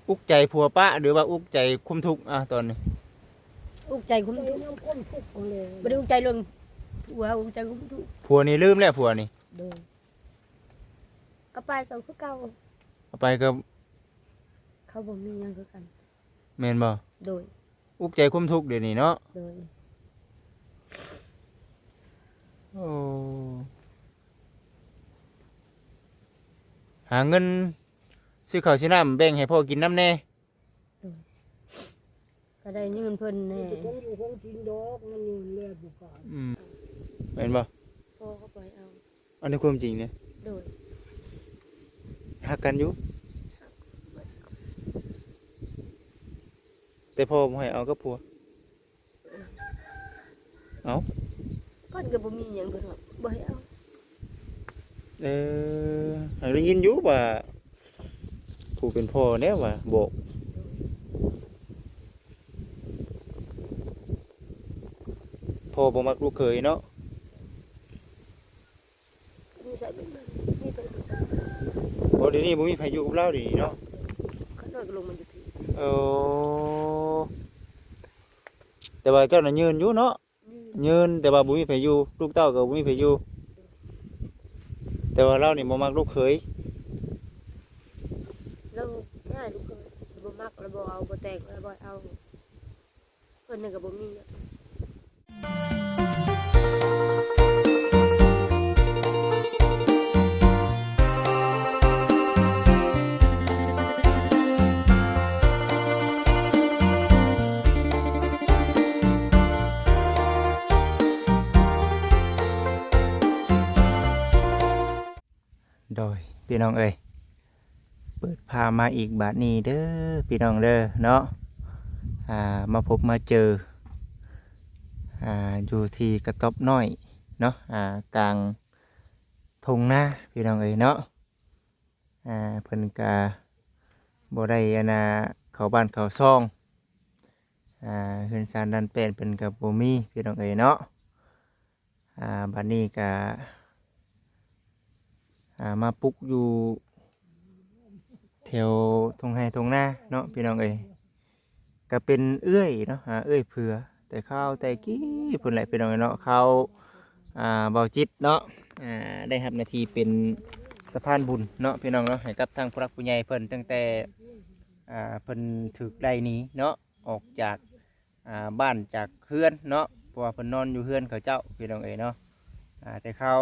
ອຸກໃຈຜົວປະ ຫຼືວ່າອຸກໃຈຄວາມທຸກ ອາ ຕອນນີ້? ອຸກໃຈຄວາມທຸກ ໃຈນຳຄວາມທຸກຫັ້ນແຫຼະ ບໍ່ໄດ້ອຸກໃຈເລື່ອງຜົວ ອຸກໃຈຄວາມທຸກ. ຜົວນີ້ລືມແລ້ວ ຜົວນີ້? ໂດຍ ເອົາໄປກໍຄືເກົ່າ ເອົາໄປກໍ ເຂົາບໍ່ມີຫຍັງຄືກັນ ແມ່ນບໍ່? ໂດຍ ອຸກໃຈຄວາມທຸກດຽວນີ້ເນາະ? ໂດຍ ໂອ້ ຫາເງິນຊື້ເຂົ້າຊື້ນ້ຳແບ່ງໃຫ້ພໍ່ກິນນຳແດ່. ໂດຍ ກໍໄດ້ຢືມເພິ່ນແດ່ ບໍ່ໄດ້ຂອງຢູ່ຂອງກິນດອກ ມັນຢູ່ແລ້ວບໍ່ການ ອືມ ແມ່ນບໍ່? ພໍ່ກໍບໍ່ໃຫ້ເອົາ ອັນນີ້ຄວາມຈິງເດ້. ໂດຍ ຮັກກັນຢູ່ ແຕ່ພໍ່ບໍ່ໃຫ້ເອົາກັບຜົວ. ເອົ້າ ເພິ່ນກໍບໍ່ມີຫຍັງ ເພິ່ນວ່າບໍ່ໃຫ້ເອົາ. ເອີ ຫາກໄດ້ຍິນຢູ່ວ່າ ຜູ້ເປັນພໍ່ແນວວ່າບອກ ພໍ່ບໍ່ມັກລູກເຂີຍເນາະ. ຢູ່ໃສເບິດ ມີໃຜຢູ່ ໂອ້ ດຽວນີ້ບໍ່ມີໃຜຢູ່ກັບລາວດຽວນີ້ເນາະ. ຂ້ານ້ອຍກໍລົງມາຢູ່ພີ້ ເອີ ແຕ່ວ່າເຈົ້ານະຍື່ນຢູ່ເນາະ ອືມ ຍື່ນ ແຕ່ວ່າບໍ່ມີໃຜຢູ່ ລູກເຕົ້າກໍບໍ່ມີໃຜຢູ່ ແຕ່ວ່າລາວນີ້ບໍ່ມັກລູກເຂີຍ ລາວງ່າຍລູກເຂີຍ ບໍ່ມັກ ລາວບໍ່ເອົາ ບໍ່ແຕະ ລາວບໍ່ເອົາ. ເພິ່ນນັ້ນກໍບໍ່ມີ. ໂດຍ ພີ່ນ້ອງເອີຍ ເປີດພາບມາອີກບາດນີ້ເດີ ພີ່ນ້ອງເດີເນາະ ອ່າ ມາພົບມາເຈີ ອ່າ ຢູ່ທີ່ກະຕ໊ອບນ້ອຍເນາະ ອ່າ ກາງທົ່ງນາ ພີ່ນ້ອງເອີຍເນາະ ອ່າ ເພິ່ນກະບໍ່ໄດ້ອັນນ່າເຂົ້າບ້ານເຂົ້າຊ່ອງ ອ່າ ເຮືອນຊານດັນແປ້ນເພິ່ນກະບໍ່ມີ ພີ່ນ້ອງເອີຍເນາະ. ອ່າ ບາດນີ້ກະ ອ່າ ມາປຸກຢູ່ແຖວທົ່ງໄຮ່ທົ່ງນາເນາະ ພີ່ນ້ອງເອີຍ ກະເປັນເອື້ອຍເນາະ ອ່າ ເອື້ອຍເຜືອ ແຕ່ຄາວແຕ່ກີ້ພຸ້ນແຫຼະ ພີ່ນ້ອງເອີຍເນາະ ຄາວ ອ່າ ເບົາຈິດເນາະ ອ່າ ໄດ້ຮັບໜ້າທີ່ເປັນສະພານບຸນເນາະ ພີ່ນ້ອງເນາະ ໃຫ້ກັບທາງຜູ້ຫຼັກຜູ້ໃຫຍ່ເພິ່ນ ຕັ້ງແຕ່ ອ່າ ເພິ່ນຖືກໄລ່ໜີເນາະ ອອກຈາກ ອ່າ ບ້ານຈາກເຮືອນເນາະ ເພາະວ່າເພິ່ນນອນຢູ່ເຮືອນເຂົາເຈົ້າ ພີ່ນ້ອງເອີຍເນາະ ອ່າ ແຕ່ຄາວ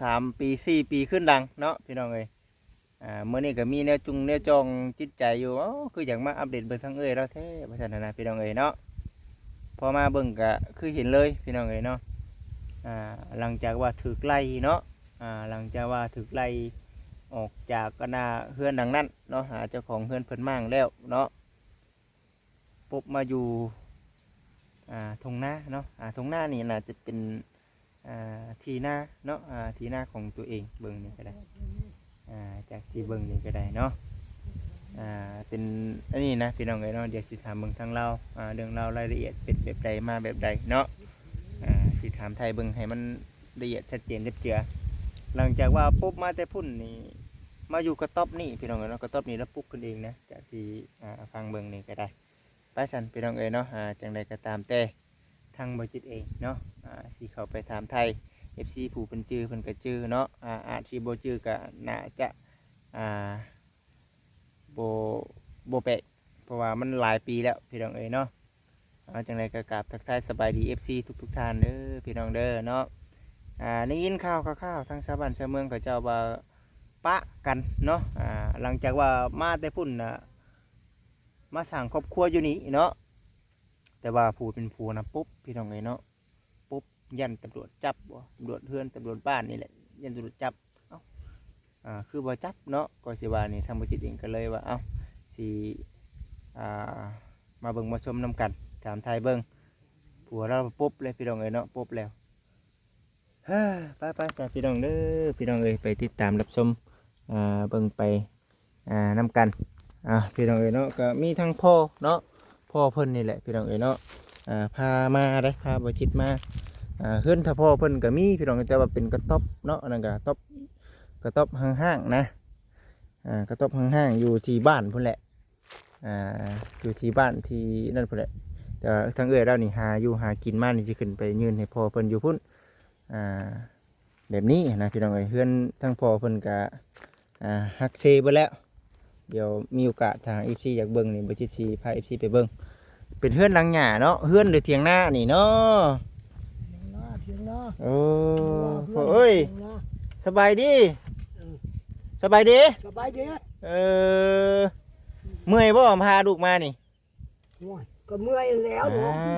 ສາມປີສີ່ປີຄືນຫຼັງເນາະ ພີ່ນ້ອງເອີຍ ອ່າ ມື້ນີ້ກໍມີແນວຈຸງແນວຈ່ອງຈິດໃຈຢູ່ ເອົ້າ ຄືຢາກມາອັບເດດເບິ່ງທາງເອື້ອຍລາວແທ້ ວ່າຊັ້ນຫັ້ນນະ ພີ່ນ້ອງເອີຍເນາະ ພໍມາເບິ່ງກໍຄືເຫັນເລີຍ ພີ່ນ້ອງເອີຍເນາະ ອ່າ ຫຼັງຈາກວ່າຖືກໄລ່ເນາະ ອ່າ ຫຼັງຈາກວ່າຖືກໄລ່ອອກຈາກອັນນ່າເຮືອນຫຼັງນັ້ນເນາະ ຫາເຈົ້າຂອງເຮືອນເພິ່ນມ້າງແລ້ວເນາະ ປົບມາຢູ່ ອ່າ ທົ່ງນາເນາະ ອ່າ ທົ່ງນານີ້ໜ້າຈະເປັນ ອ່າ ທີ່ນາເນາະ ອ່າ ທີ່ນາຂອງຕົວເອງ ເບິ່ງນີ້ກໍໄດ້ ອ່າ ຈາກທີ່ເບິ່ງນີ້ກໍໄດ້ເນາະ ອ່າ ເປັນອັນນີ້ນະ ພີ່ນ້ອງເອີຍເນາະ ດຽວຊິຖາມເບິ່ງທາງລາວ ອ່າ ເລື່ອງລາວລາຍລະອຽດເປັນແບບໃດມາແບບໃດເນາະ ອ່າ ຊິຖາມໄຖ່ເບິ່ງໃຫ້ມັນລະອຽດຊັດເຈນຈັບເຈື່ອ ຫຼັງຈາກວ່າປົບມາແຕ່ພຸ້ນນີ້ ມາຢູ່ກະຕ໊ອບນີ້ ພີ່ນ້ອງເອີຍເນາະ ກະຕ໊ອບນີ້ລາວປຸກຂຶ້ນເອງນະ ຈາກທີ່ ອ່າ ຟັງເບິ່ງນີ້ກໍໄດ້ ໄປຊັ້ນ ພີ່ນ້ອງເອີຍເນາະ ອ່າ ຈັ່ງໃດກໍຕາມແຕ່ ທາງບໍ່ຈິດເອງເນາະ ອ່າ ຊິເຂົ້າໄປຖາມໄຖ່ ເອັຟຊີ ຜູ້ເພິ່ນຈື່ ເພິ່ນກໍຈື່ເນາະ ອ່າ ອາດຊິບໍ່ຈື່ກໍໜ້າຈະ ອ່າ ບໍ່ ບໍ່ແປກ ເພາະວ່າມັນຫຼາຍປີແລ້ວ ພີ່ນ້ອງເອີຍເນາະ ເອົາ ຈັ່ງໃດກໍກາບທັກທາຍສະບາຍດີ ເອັຟຊີ ທຸກໆທ່ານເດີ ພີ່ນ້ອງເດີເນາະ ອ່າ ໄດ້ຍິນຂ່າວຄາວໆ ທາງຊາວບ້ານຊາວເມືອງເຂົາເຈົ້າວ່າປະກັນເນາະ ອ່າ ຫຼັງຈາກວ່າມາແຕ່ພຸ້ນນະ ມາສ້າງຄອບຄົວຢູ່ນີ້ເນາະ ແຕ່ວ່າຜູ້ເປັນຜົວນະປົບ ພີ່ນ້ອງເອີຍເນາະ ປົບ ຢ້ານຕຳຫຼວດຈັບບໍ ຕຳຫຼວດເຮືອນ ຕຳຫຼວດບ້ານນີ້ແຫຼະ ຢ້ານຕຳຫຼວດຈັບ ເອົ້າ ອ່າ ຄືບໍ່ຈັບເນາະ ກໍຊິວ່ານີ້ ທາງບໍ່ຈິດເອງກໍເລີຍວ່າ ເອົ້າ ຊິ ອ່າ ມາເບິ່ງມາຊົມນຳກັນ ຖາມໄຖ່ເບິ່ງ ຜົວລາວປົບເລີຍ ພີ່ນ້ອງເອີຍເນາະ ປົບແລ້ວ ເຮີ ໄປໆ ຊະ ພີ່ນ້ອງເດີ ພີ່ນ້ອງເອີຍ ໄປຕິດຕາມຮັບຊົມ ອ່າ ເບິ່ງໄປ ອ່າ ນຳກັນ ອ່າ ພີ່ນ້ອງເອີຍເນາະ ກໍມີທັງພໍ່ເນາະ ພໍ່ເພິ່ນນີ້ແຫຼະ ພີ່ນ້ອງເອີຍເນາະ ອ່າ ພາມາເດ້ ພາບໍ່ຈິດມາ ອ່າ ເຮືອນຖ້າພໍ່ເພິ່ນກໍມີ ພີ່ນ້ອງ ແຕ່ວ່າເປັນກະຕ໊ອບເນາະ ອັນນັ້ນກະຕ໊ອບ ກະຕ໊ອບຮ້າງໆ ນະ ອ່າ ກະຕ໊ອບຮ້າງໆ ຢູ່ທີ່ບ້ານພຸ້ນແຫຼະ ອ່າ ຢູ່ທີ່ບ້ານທີ່ນັ້ນພຸ້ນແຫຼະ. ແຕ່ວ່າທາງເອື້ອຍລາວນີ້ຫາຢູ່ຫາກິນມານີ້ ຊິຂຶ້ນໄປຍື່ນໃຫ້ພໍ່ເພິ່ນຢູ່ພຸ້ນ ອ່າ ແບບນີ້ນະ ພີ່ນ້ອງເອີຍ. ເຮືອນທາງພໍ່ເພິ່ນກະ ອ່າ ຫັກເຊເບິດແລ້ວ. ດຽວມີໂອກາດ ຖ້າເອັຟຊີຢາກເບິ່ງນີ້ ບໍ່ຈິດຊິພາເອັຟຊີໄປເບິ່ງ. ເປັນເຮືອນຫຼັງຫຍ້າເນາະ ເຮືອນ ຫຼື ຖຽງນານີ້ເນາະ? ຖຽງນາ ຖຽງນາ. ໂອ້ ເຮືອນ ພໍ່ເອີຍ ຖຽງນາ. ສະບາຍດີ. ເອີ ສະບາຍດີ. ສະບາຍດີ. ເອີ ເມື່ອຍບໍ່ ພາລູກມານີ້? ໂອ້ຍ ກໍເມື່ອຍແລ້ວເນາະ. ອ້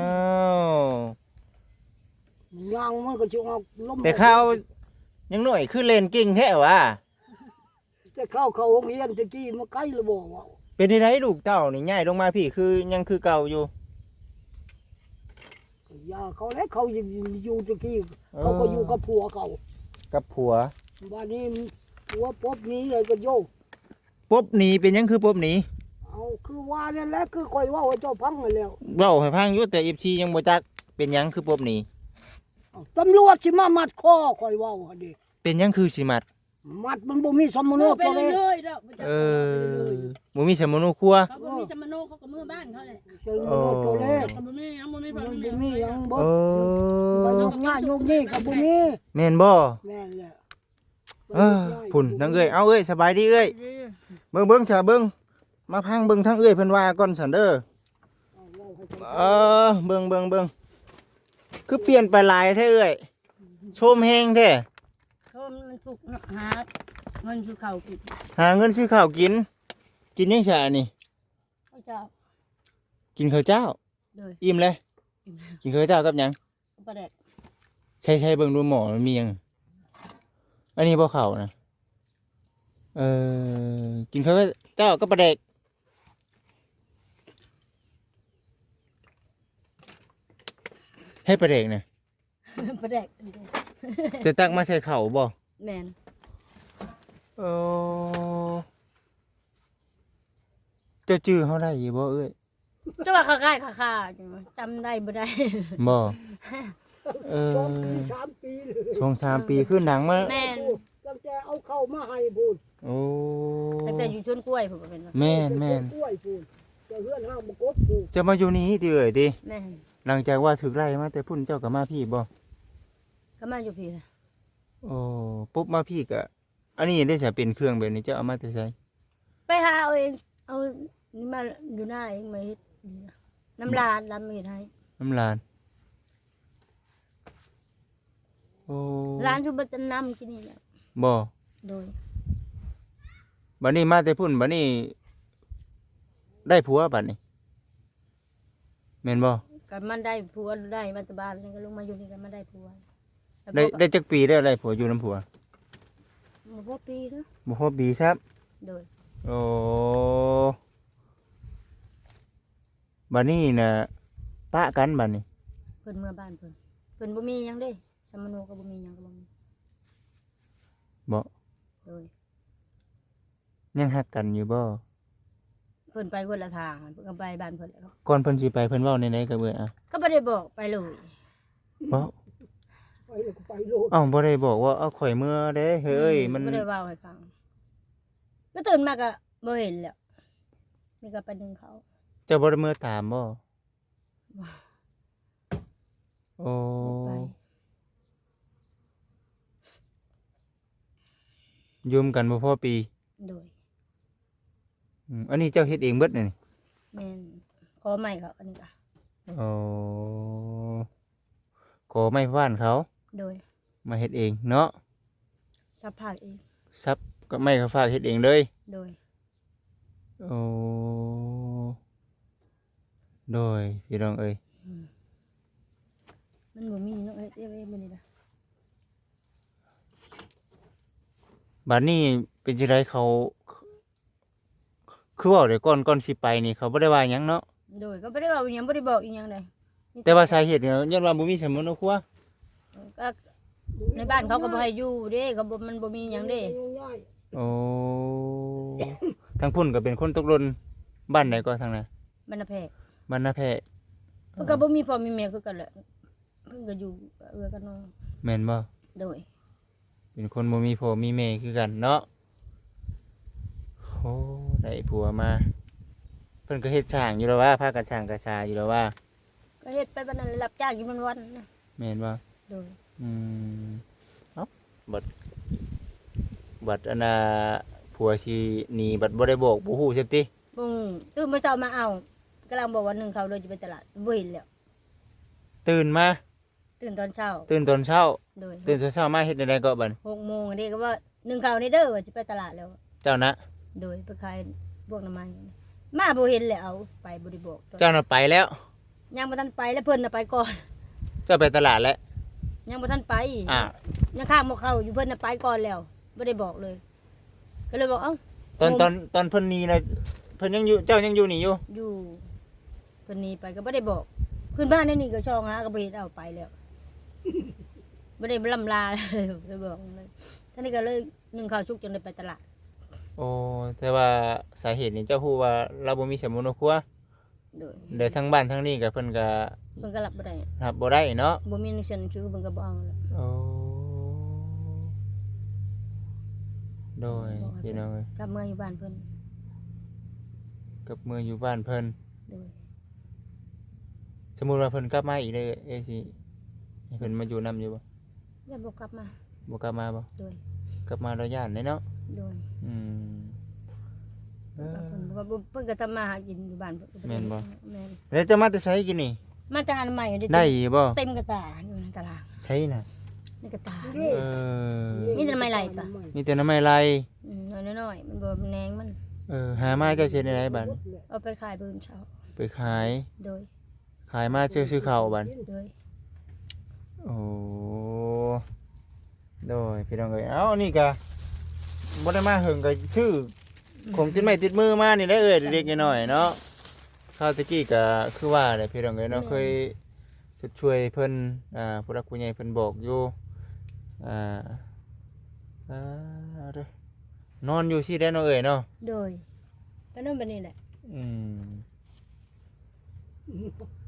າວ ຍ່າງມັນກໍຊິອອກລົມ. ແຕ່ຄາວຍັງນ້ອຍຄືເລ່ນເກັ່ງແທ້ຫວາ? ແຕ່ເຂົາເຂົ້າໂຮງຮຽນແຕ່ກີ້ ມາໄກລະບໍ່ເວົ້າ. ເປັນຈັ່ງໃດລູກເຕົ້ານີ້ ຍ້າຍລົງມາພີ້ຄືຍັງຄືເກົ່າຢູ່? ກໍຢ່າເຂົາແຫຼະ ເຂົາຢູ່ແຕ່ກີ້ ເອີ ເຂົາກໍຢູ່ກັບຜົວເຂົາ. ກັບຜົວ. ບາດນີ້ຜົວປົບໜີເລີຍກໍໂຍ. ປົບໜີ ເປັນຫຍັງຄືປົບໜີ? ເອົາ ຄືວ່ານັ້ນແຫຼະ ຄືຂ້ອຍເວົ້າໃຫ້ເຈົ້າຟັງນັ້ນແຫຼະ. ເວົ້າໃຫ້ຟັງຢູ່ ແຕ່ເອັຟຊີຍັງບໍ່ຈັກ ເປັນຫຍັງຄືປົບໜີ? ເອົາ ຕຳຫຼວດຊິມາມັດຄໍຂ້ອຍເວົ້າຫັ້ນເດ. ເປັນຫຍັງຄືຊິມັດ? ມັດ ມັນບໍ່ມີສຳມະໂນ ເອີ ໄປເລີຍໆ ເອີ ບໍ່ມີສຳມະໂນຄົວ. ເຂົາບໍ່ມີສຳມະໂນ ເຂົາກໍເມືອບ້ານເຂົາແຫຼະ. ສຳມະໂນໂຕເລກ ເຂົາກໍບໍ່ມີຫຍັງ ບໍ່ມີພໍ່ ມັນບໍ່ມີຫຍັງ ບໍ່ ໂອ້ ໄປຍົກຫຍ້າຍົກນີ້ກໍບໍ່ມີ. ແມ່ນບໍ່? ແມ່ນແຫຼະ. ເອີ ພຸ້ນ ທາງເອື້ອຍ. ເອົາ ເອື້ອຍ ສະບາຍດີເອື້ອຍ. ເບິ່ງ ເບິ່ງຊະ ເບິ່ງ ມາຟັງເບິ່ງທາງເອື້ອຍເພິ່ນວ່າກ່ອນຊັ້ນເດີ. ເອີ ເບິ່ງ ເບິ່ງ ເບິ່ງ ຄືປ່ຽນໄປຫຼາຍແທ້ເອື້ອຍ? ໂຊມແຮງແທ້. ໂຊມ ມັນທຸກເນາະ ຫາເງິນຊື້ເຂົ້າກິນ. ຫາເງິນຊື້ເຂົ້າກິນ. ກິນຫຍັງຊະອັນນີ້? ເຂົ້າເຈົ້າ. ກິນເຂົ້າເຈົ້າ. ໂດຍ. ອີ່ມແລ້ວ? ອີ່ມແລ້ວ. ກິນເຂົ້າເຈົ້າກັບຫຍັງ? ປາແດກ. ໃສ່ ໃສ່ເບິ່ງດູໝໍ້ມັນມີຫຍັງ? ອັນນີ້ບໍ່ເຂົ້ານະ. ເອີ ກິນເຂົ້າເຈົ້າກັບປາແດກ. ໃຫ້ປາແດກນະ. ປາແດກ. ຈະຕັກມາໃສ່ເຂົ້າບໍ່? ແມ່ນ. ໂອ້ ເຈົ້າຈື່ເຮົາໄດ້ຢູ່ບໍ່ເອື້ອຍ? ຈະວ່າຄ້າຍໆ ຄ້າໆ ຈຳໄດ້ບໍ່ໄດ້. ບໍ່? ເອີ ສອງປີ ສາມປີ ສອງສາມປີ ຄືໜັງມາ. ແມ່ນ. ຕັ້ງແຕ່ເອົາເຂົ້າມາໃຫ້ພຸ້ນ. ໂອ້ ຕັ້ງແຕ່ຢູ່ສວນກ້ວຍພຸ້ນ ບໍ່ແມ່ນຫວາ? ແມ່ນໆ. ສວນກ້ວຍພຸ້ນ ແຕ່ເຮືອນຫ້າງບໍ່ກົບພຸ້ນ. ເຈົ້າມາຢູ່ນີ້ຕິເອື້ອຍຕິ? ແມ່ນ. ຫຼັງຈາກວ່າຖືກໄລ່ມາແຕ່ພຸ້ນ ເຈົ້າກໍມາພີ້ບໍ່? ກໍມາຢູ່ພີ້ລະ. ໂອ້ ປຸບມາພີ້ກະ ອັນນີ້ໄດ້ສະ ເປັນເຄື່ອງແບບນີ້ ເຈົ້າເອົາມາແຕ່ໃສ? ໄປຫາເອົາເອງ ເອົາມາຢູ່ນາເອງ ມາເຮັດນີ້ນະ ນຳຫຼານ ຫຼານມາເຮັດໃຫ້. ນຳຫຼານ. ໂອ້ ຫຼານຊຸມມາຈຳນຳກິນນີ້ແຫຼະ. ບໍ່? ໂດຍ. ບັດນີ້ມາແຕ່ພຸ້ນ ບັດນີ້ໄດ້ຜົວບັດນີ້. ແມ່ນບໍ່? ກໍມັນໄດ້ຜົວໄດ້ມາແຕ່ບ້ານ ແລ້ວກໍລົງມາຢູ່ນີ້ກໍມັນໄດ້ຜົວ. ໄດ້ ໄດ້ຈັກປີແລ້ວໄດ້ຜົວ ຢູ່ນຳຜົວ? ບໍ່ພໍປີນະ. ບໍ່ພໍປີຊ້ຳ. ໂດຍ. ໂອ້ ບັດນີ້ນະ ປະກັນບັດນີ້. ເພິ່ນເມືອບ້ານເພິ່ນ ເພິ່ນບໍ່ມີຫຍັງເດ້ ສຳມະໂນກໍບໍ່ມີຫຍັງ ກໍບໍ່ມີ. ບໍ່? ໂດຍ. ຍັງຮັກກັນຢູ່ບໍ່? ເພິ່ນໄປຄົນລະທາງ ເພິ່ນກໍໄປບ້ານເພິ່ນແລ້ວ. ກ່ອນເພິ່ນຊິໄປ ເພິ່ນເວົ້າແນວໃດກັບເອື້ອຍ? ກໍບໍ່ໄດ້ບອກ ໄປເລີຍ. ເວົ້າ? ໄປແລ້ວກໍໄປໂລດ. ເອົ້າ ບໍ່ໄດ້ບອກວ່າ ເອົາ ຂ້ອຍເມືອເດີເຮີ້ຍ. ອືມ ມັນ ບໍ່ໄດ້ເວົ້າໃຫ້ຟັງ. ກໍຕື່ນມາກໍບໍ່ເຫັນແລ້ວ. ນີ້ກໍໄປໜຶ້ງເຂົ້າ. ເຈົ້າບໍ່ໄດ້ເມືອຕາມບໍ່? ໂອ້ ບໍ່ໄປ. ຢູ່ນຳກັນບໍ່ພໍປີ. ໂດຍ. ອືມ ອັນນີ້ເຈົ້າເຮັດເອງເບິດນີ້? ແມ່ນ. ຂໍໄມ້ເຂົາ ອັນນີ້ກະ. ໂອ້ ຂໍໄມ້ບ້ານເຂົາ? ໂດຍ. ມາເຮັດເອງເນາະ? ສັບຜາກເອງ. ສັບກັບໄມ້ເຂົາ ຝາກເຮັດເອງເລີຍ? ໂດຍ. ໂອ້ ໂດຍ ພີ່ນ້ອງເອີຍ. ອືມ ມັນບໍ່ມີເນາະ ເຮັດເອງມື້ນີ້ນະ. ບາດນີ້ເປັນຈັ່ງໃດ ເຂົາ ຄືເວົ້າແຕ່ກ່ອນ ກ່ອນຊິໄປນີ້ ເຂົາບໍ່ໄດ້ວ່າຫຍັງເນາະ? ໂດຍ ກໍບໍ່ໄດ້ເວົ້າອີ່ຫຍັງ ບໍ່ໄດ້ບອກອີ່ຫຍັງເດ. ແຕ່ວ່າສາເຫດນີ້ ຍ້ອນວ່າບໍ່ມີສຳມະໂນຄົວ. ກໍໃນບ້ານເຂົາກໍບໍ່ໃຫ້ຢູ່ເດ້ ກໍບໍ່ ມັນບໍ່ມີຫຍັງເດ້. ໂອ້ ທາງພຸ້ນກໍເປັນຄົນຕົກຫຼົ່ນ. ບ້ານໃດກໍທາງນັ້ນ? ບ້ານນາແພກ. ບ້ານນາແພກ. ເພິ່ນກໍບໍ່ມີພໍ່ມີແມ່ຄືກັນແຫຼະ. ເພິ່ນກໍຢູ່ກັບເອື້ອຍກັບນ້ອງ. ແມ່ນບໍ່? ໂດຍ. ເປັນຄົນບໍ່ມີພໍ່ມີແມ່ຄືກັນເນາະ. ໂອ້ ໄດ້ຜົວມາ ເພິ່ນກໍເຮັດສ້າງຢູ່ແລ້ວວ່າ ພາກັນສ້າງກະສາຢູ່ແລ້ວວ່າ ກໍເຮັດໄປບັດນັ້ນ ແລ້ວຮັບຈ້າງຢູ່ວັນໆນະ. ແມ່ນບໍ່? ໂດຍ. ອືມ ເອົ້າ ບັດ ບັດອັນນ່າ ຜົວຊິໜີ ບັດບໍ່ໄດ້ບອກ ບໍ່ຮູ້ຊັ້ນຕິ? ບໍ່ຮູ້. ຕື່ນມື້ເຊົ້າມາ ເອົ້າ ກຳລັງບອກວ່າ ໜຶ້ງເຂົ້າເດີ ຈະໄປຕະຫຼາດ ບໍ່ເຫັນແລ້ວ. ຕື່ນມາ? ຕື່ນຕອນເຊົ້າ. ຕື່ນຕອນເຊົ້າ? ໂດຍ. ຕື່ນເຊົ້າໆມາເຮັດແນວໃດເກາະບັດ? ຫົກໂມງເດ້ ກໍວ່າ ໜຶ້ງເຂົ້ານີ້ເດີ ວ່າຊິໄປຕະຫຼາດແລ້ວ. ເຈົ້ານະ? ໂດຍ. ໄປຂາຍພວກໜໍ່ໄມ້ ມາບໍ່ເຫັນແລ້ວ ເອົາໄປບໍ່ໄດ້ບອກ. ເຈົ້ານະໄປແລ້ວ? ຍັງບໍ່ທັນໄປ ແລ້ວເພິ່ນນະໄປກ່ອນ. ເຈົ້າໄປຕະຫຼາດແລ້ວ? ຍັງບໍ່ທັນໄປ. ອ່າ ຍັງຄ້າງໝໍ້ເຂົ້າຢູ່ ເພິ່ນນະໄປກ່ອນແລ້ວ ບໍ່ໄດ້ບອກເລີຍ. ກໍເລີຍບອກ ເອົ້າ ຕອນ ໂອ້ ຕອນ ຕອນເພິ່ນໜີນະ ເພິ່ນຍັງຢູ່ ເຈົ້າຍັງຢູ່ນີ້ຢູ່? ຢູ່. ເພິ່ນໜີໄປກໍບໍ່ໄດ້ບອກ ຂຶ້ນບ້ານໃນນີ້ກໍຊອງຫາກໍບໍ່ເຫັນ ເອົາໄປແລ້ວ ບໍ່ໄດ້ລ່ຳລາເລີຍ ໄດ້ບອກເລີຍ. ຕອນນີ້ກໍເລີຍໜຶ້ງເຂົ້າສຸກ ຈັ່ງໄດ້ໄປຕະຫຼາດ. ໂອ້ ແຕ່ວ່າສາເຫດນີ້ເຈົ້າຮູ້ວ່າລາວບໍ່ມີສຳມະໂນຄົວ? ໂດຍ. ແຕ່ທາງບ້ານທາງນີ້ກໍເພິ່ນກໍ ເພິ່ນກໍຮັບບໍ່ໄດ້ ຮັບບໍ່ໄດ້ເນາະ ບໍ່ມີໜັງສືໜັງສື ເພິ່ນກໍບໍ່ເອົາແລ້ວ. ໂອ້ ໂດຍ. ບອກໃຫ້ ພີ່ນ້ອງເອີຍ ກັບເມືອຢູ່ບ້ານເພິ່ນ ກັບເມືອຢູ່ບ້ານເພິ່ນ. ໂດຍ. ສົມມຸດວ່າເພິ່ນກັບມາອີກເດ້ ເອີ ຊິໃຫ້ເພິ່ນມາຢູ່ນຳຢູ່ບໍ່? ຢ້ານບໍ່ກັບມາ. ບໍ່ກັບມາບໍ່? ໂດຍ. ກັບມາລາວຢ້ານເດ້ເນາະ. ໂດຍ. ອືມ ເອີ ເພິ່ນ ເພິ່ນກໍທຳມາຫາກິນຢູ່ບ້ານເພິ່ນ. ແມ່ນບໍ່? ແມ່ນ. ແລ້ວເຈົ້າມາແຕ່ໃສກີ້ນີ້? ມາຈາກອນາໄມເດ້. ໄດ້ຢູ່ບໍ່? ເຕັມກະຕ່າຢູ່ໃນຕະຫຼາດ. ໃສນະ? ໃນກະຕ່າ. ເອີ ມີແຕ່ໜໍ່ໄມ້ໄລ່ກະ ມີແຕ່ໜໍ່ໄມ້ໄລ່. ອືມ ໜ້ອຍໆ ມັນບໍ່ແນງມັນ. ເອີ ຫາມາເຈົ້າເຮັດແນວໃດບາດນີ້? ເອົາໄປຂາຍມື້ເຊົ້າ. ໄປຂາຍ. ໂດຍ. ຂາຍມາຊື້ ຊື້ເຂົ້າບັດ. ໂດຍ. ໂອ້ ໂດຍ ພີ່ນ້ອງເອີຍ. ເອົ້າ ອັນນີ້ກະບໍ່ໄດ້ມາເຫິງ ກະຊື້ຂອງຕິດໄມ້ຕິດມືມານີ້ແຫຼະເອີຍ ເລັກໆນ້ອຍໆເນາະ. ຄາວແຕ່ກີ້ກະຄືວ່າແຫຼະ ພີ່ນ້ອງເອີຍເນາະ. ແມ່ນ. ເຄີຍຊົດຊ່ວຍເພິ່ນ ອ່າ ຜູ້ຫຼັກຜູ້ໃຫຍ່ເພິ່ນບອກຢູ່. ອ່າ ອ່າ ນອນຢູ່ຊີ້ແຫຼະເນາະເອີຍເນາະ. ໂດຍ. ກໍນອນແບບນີ້ແຫຼະ. ອືມ.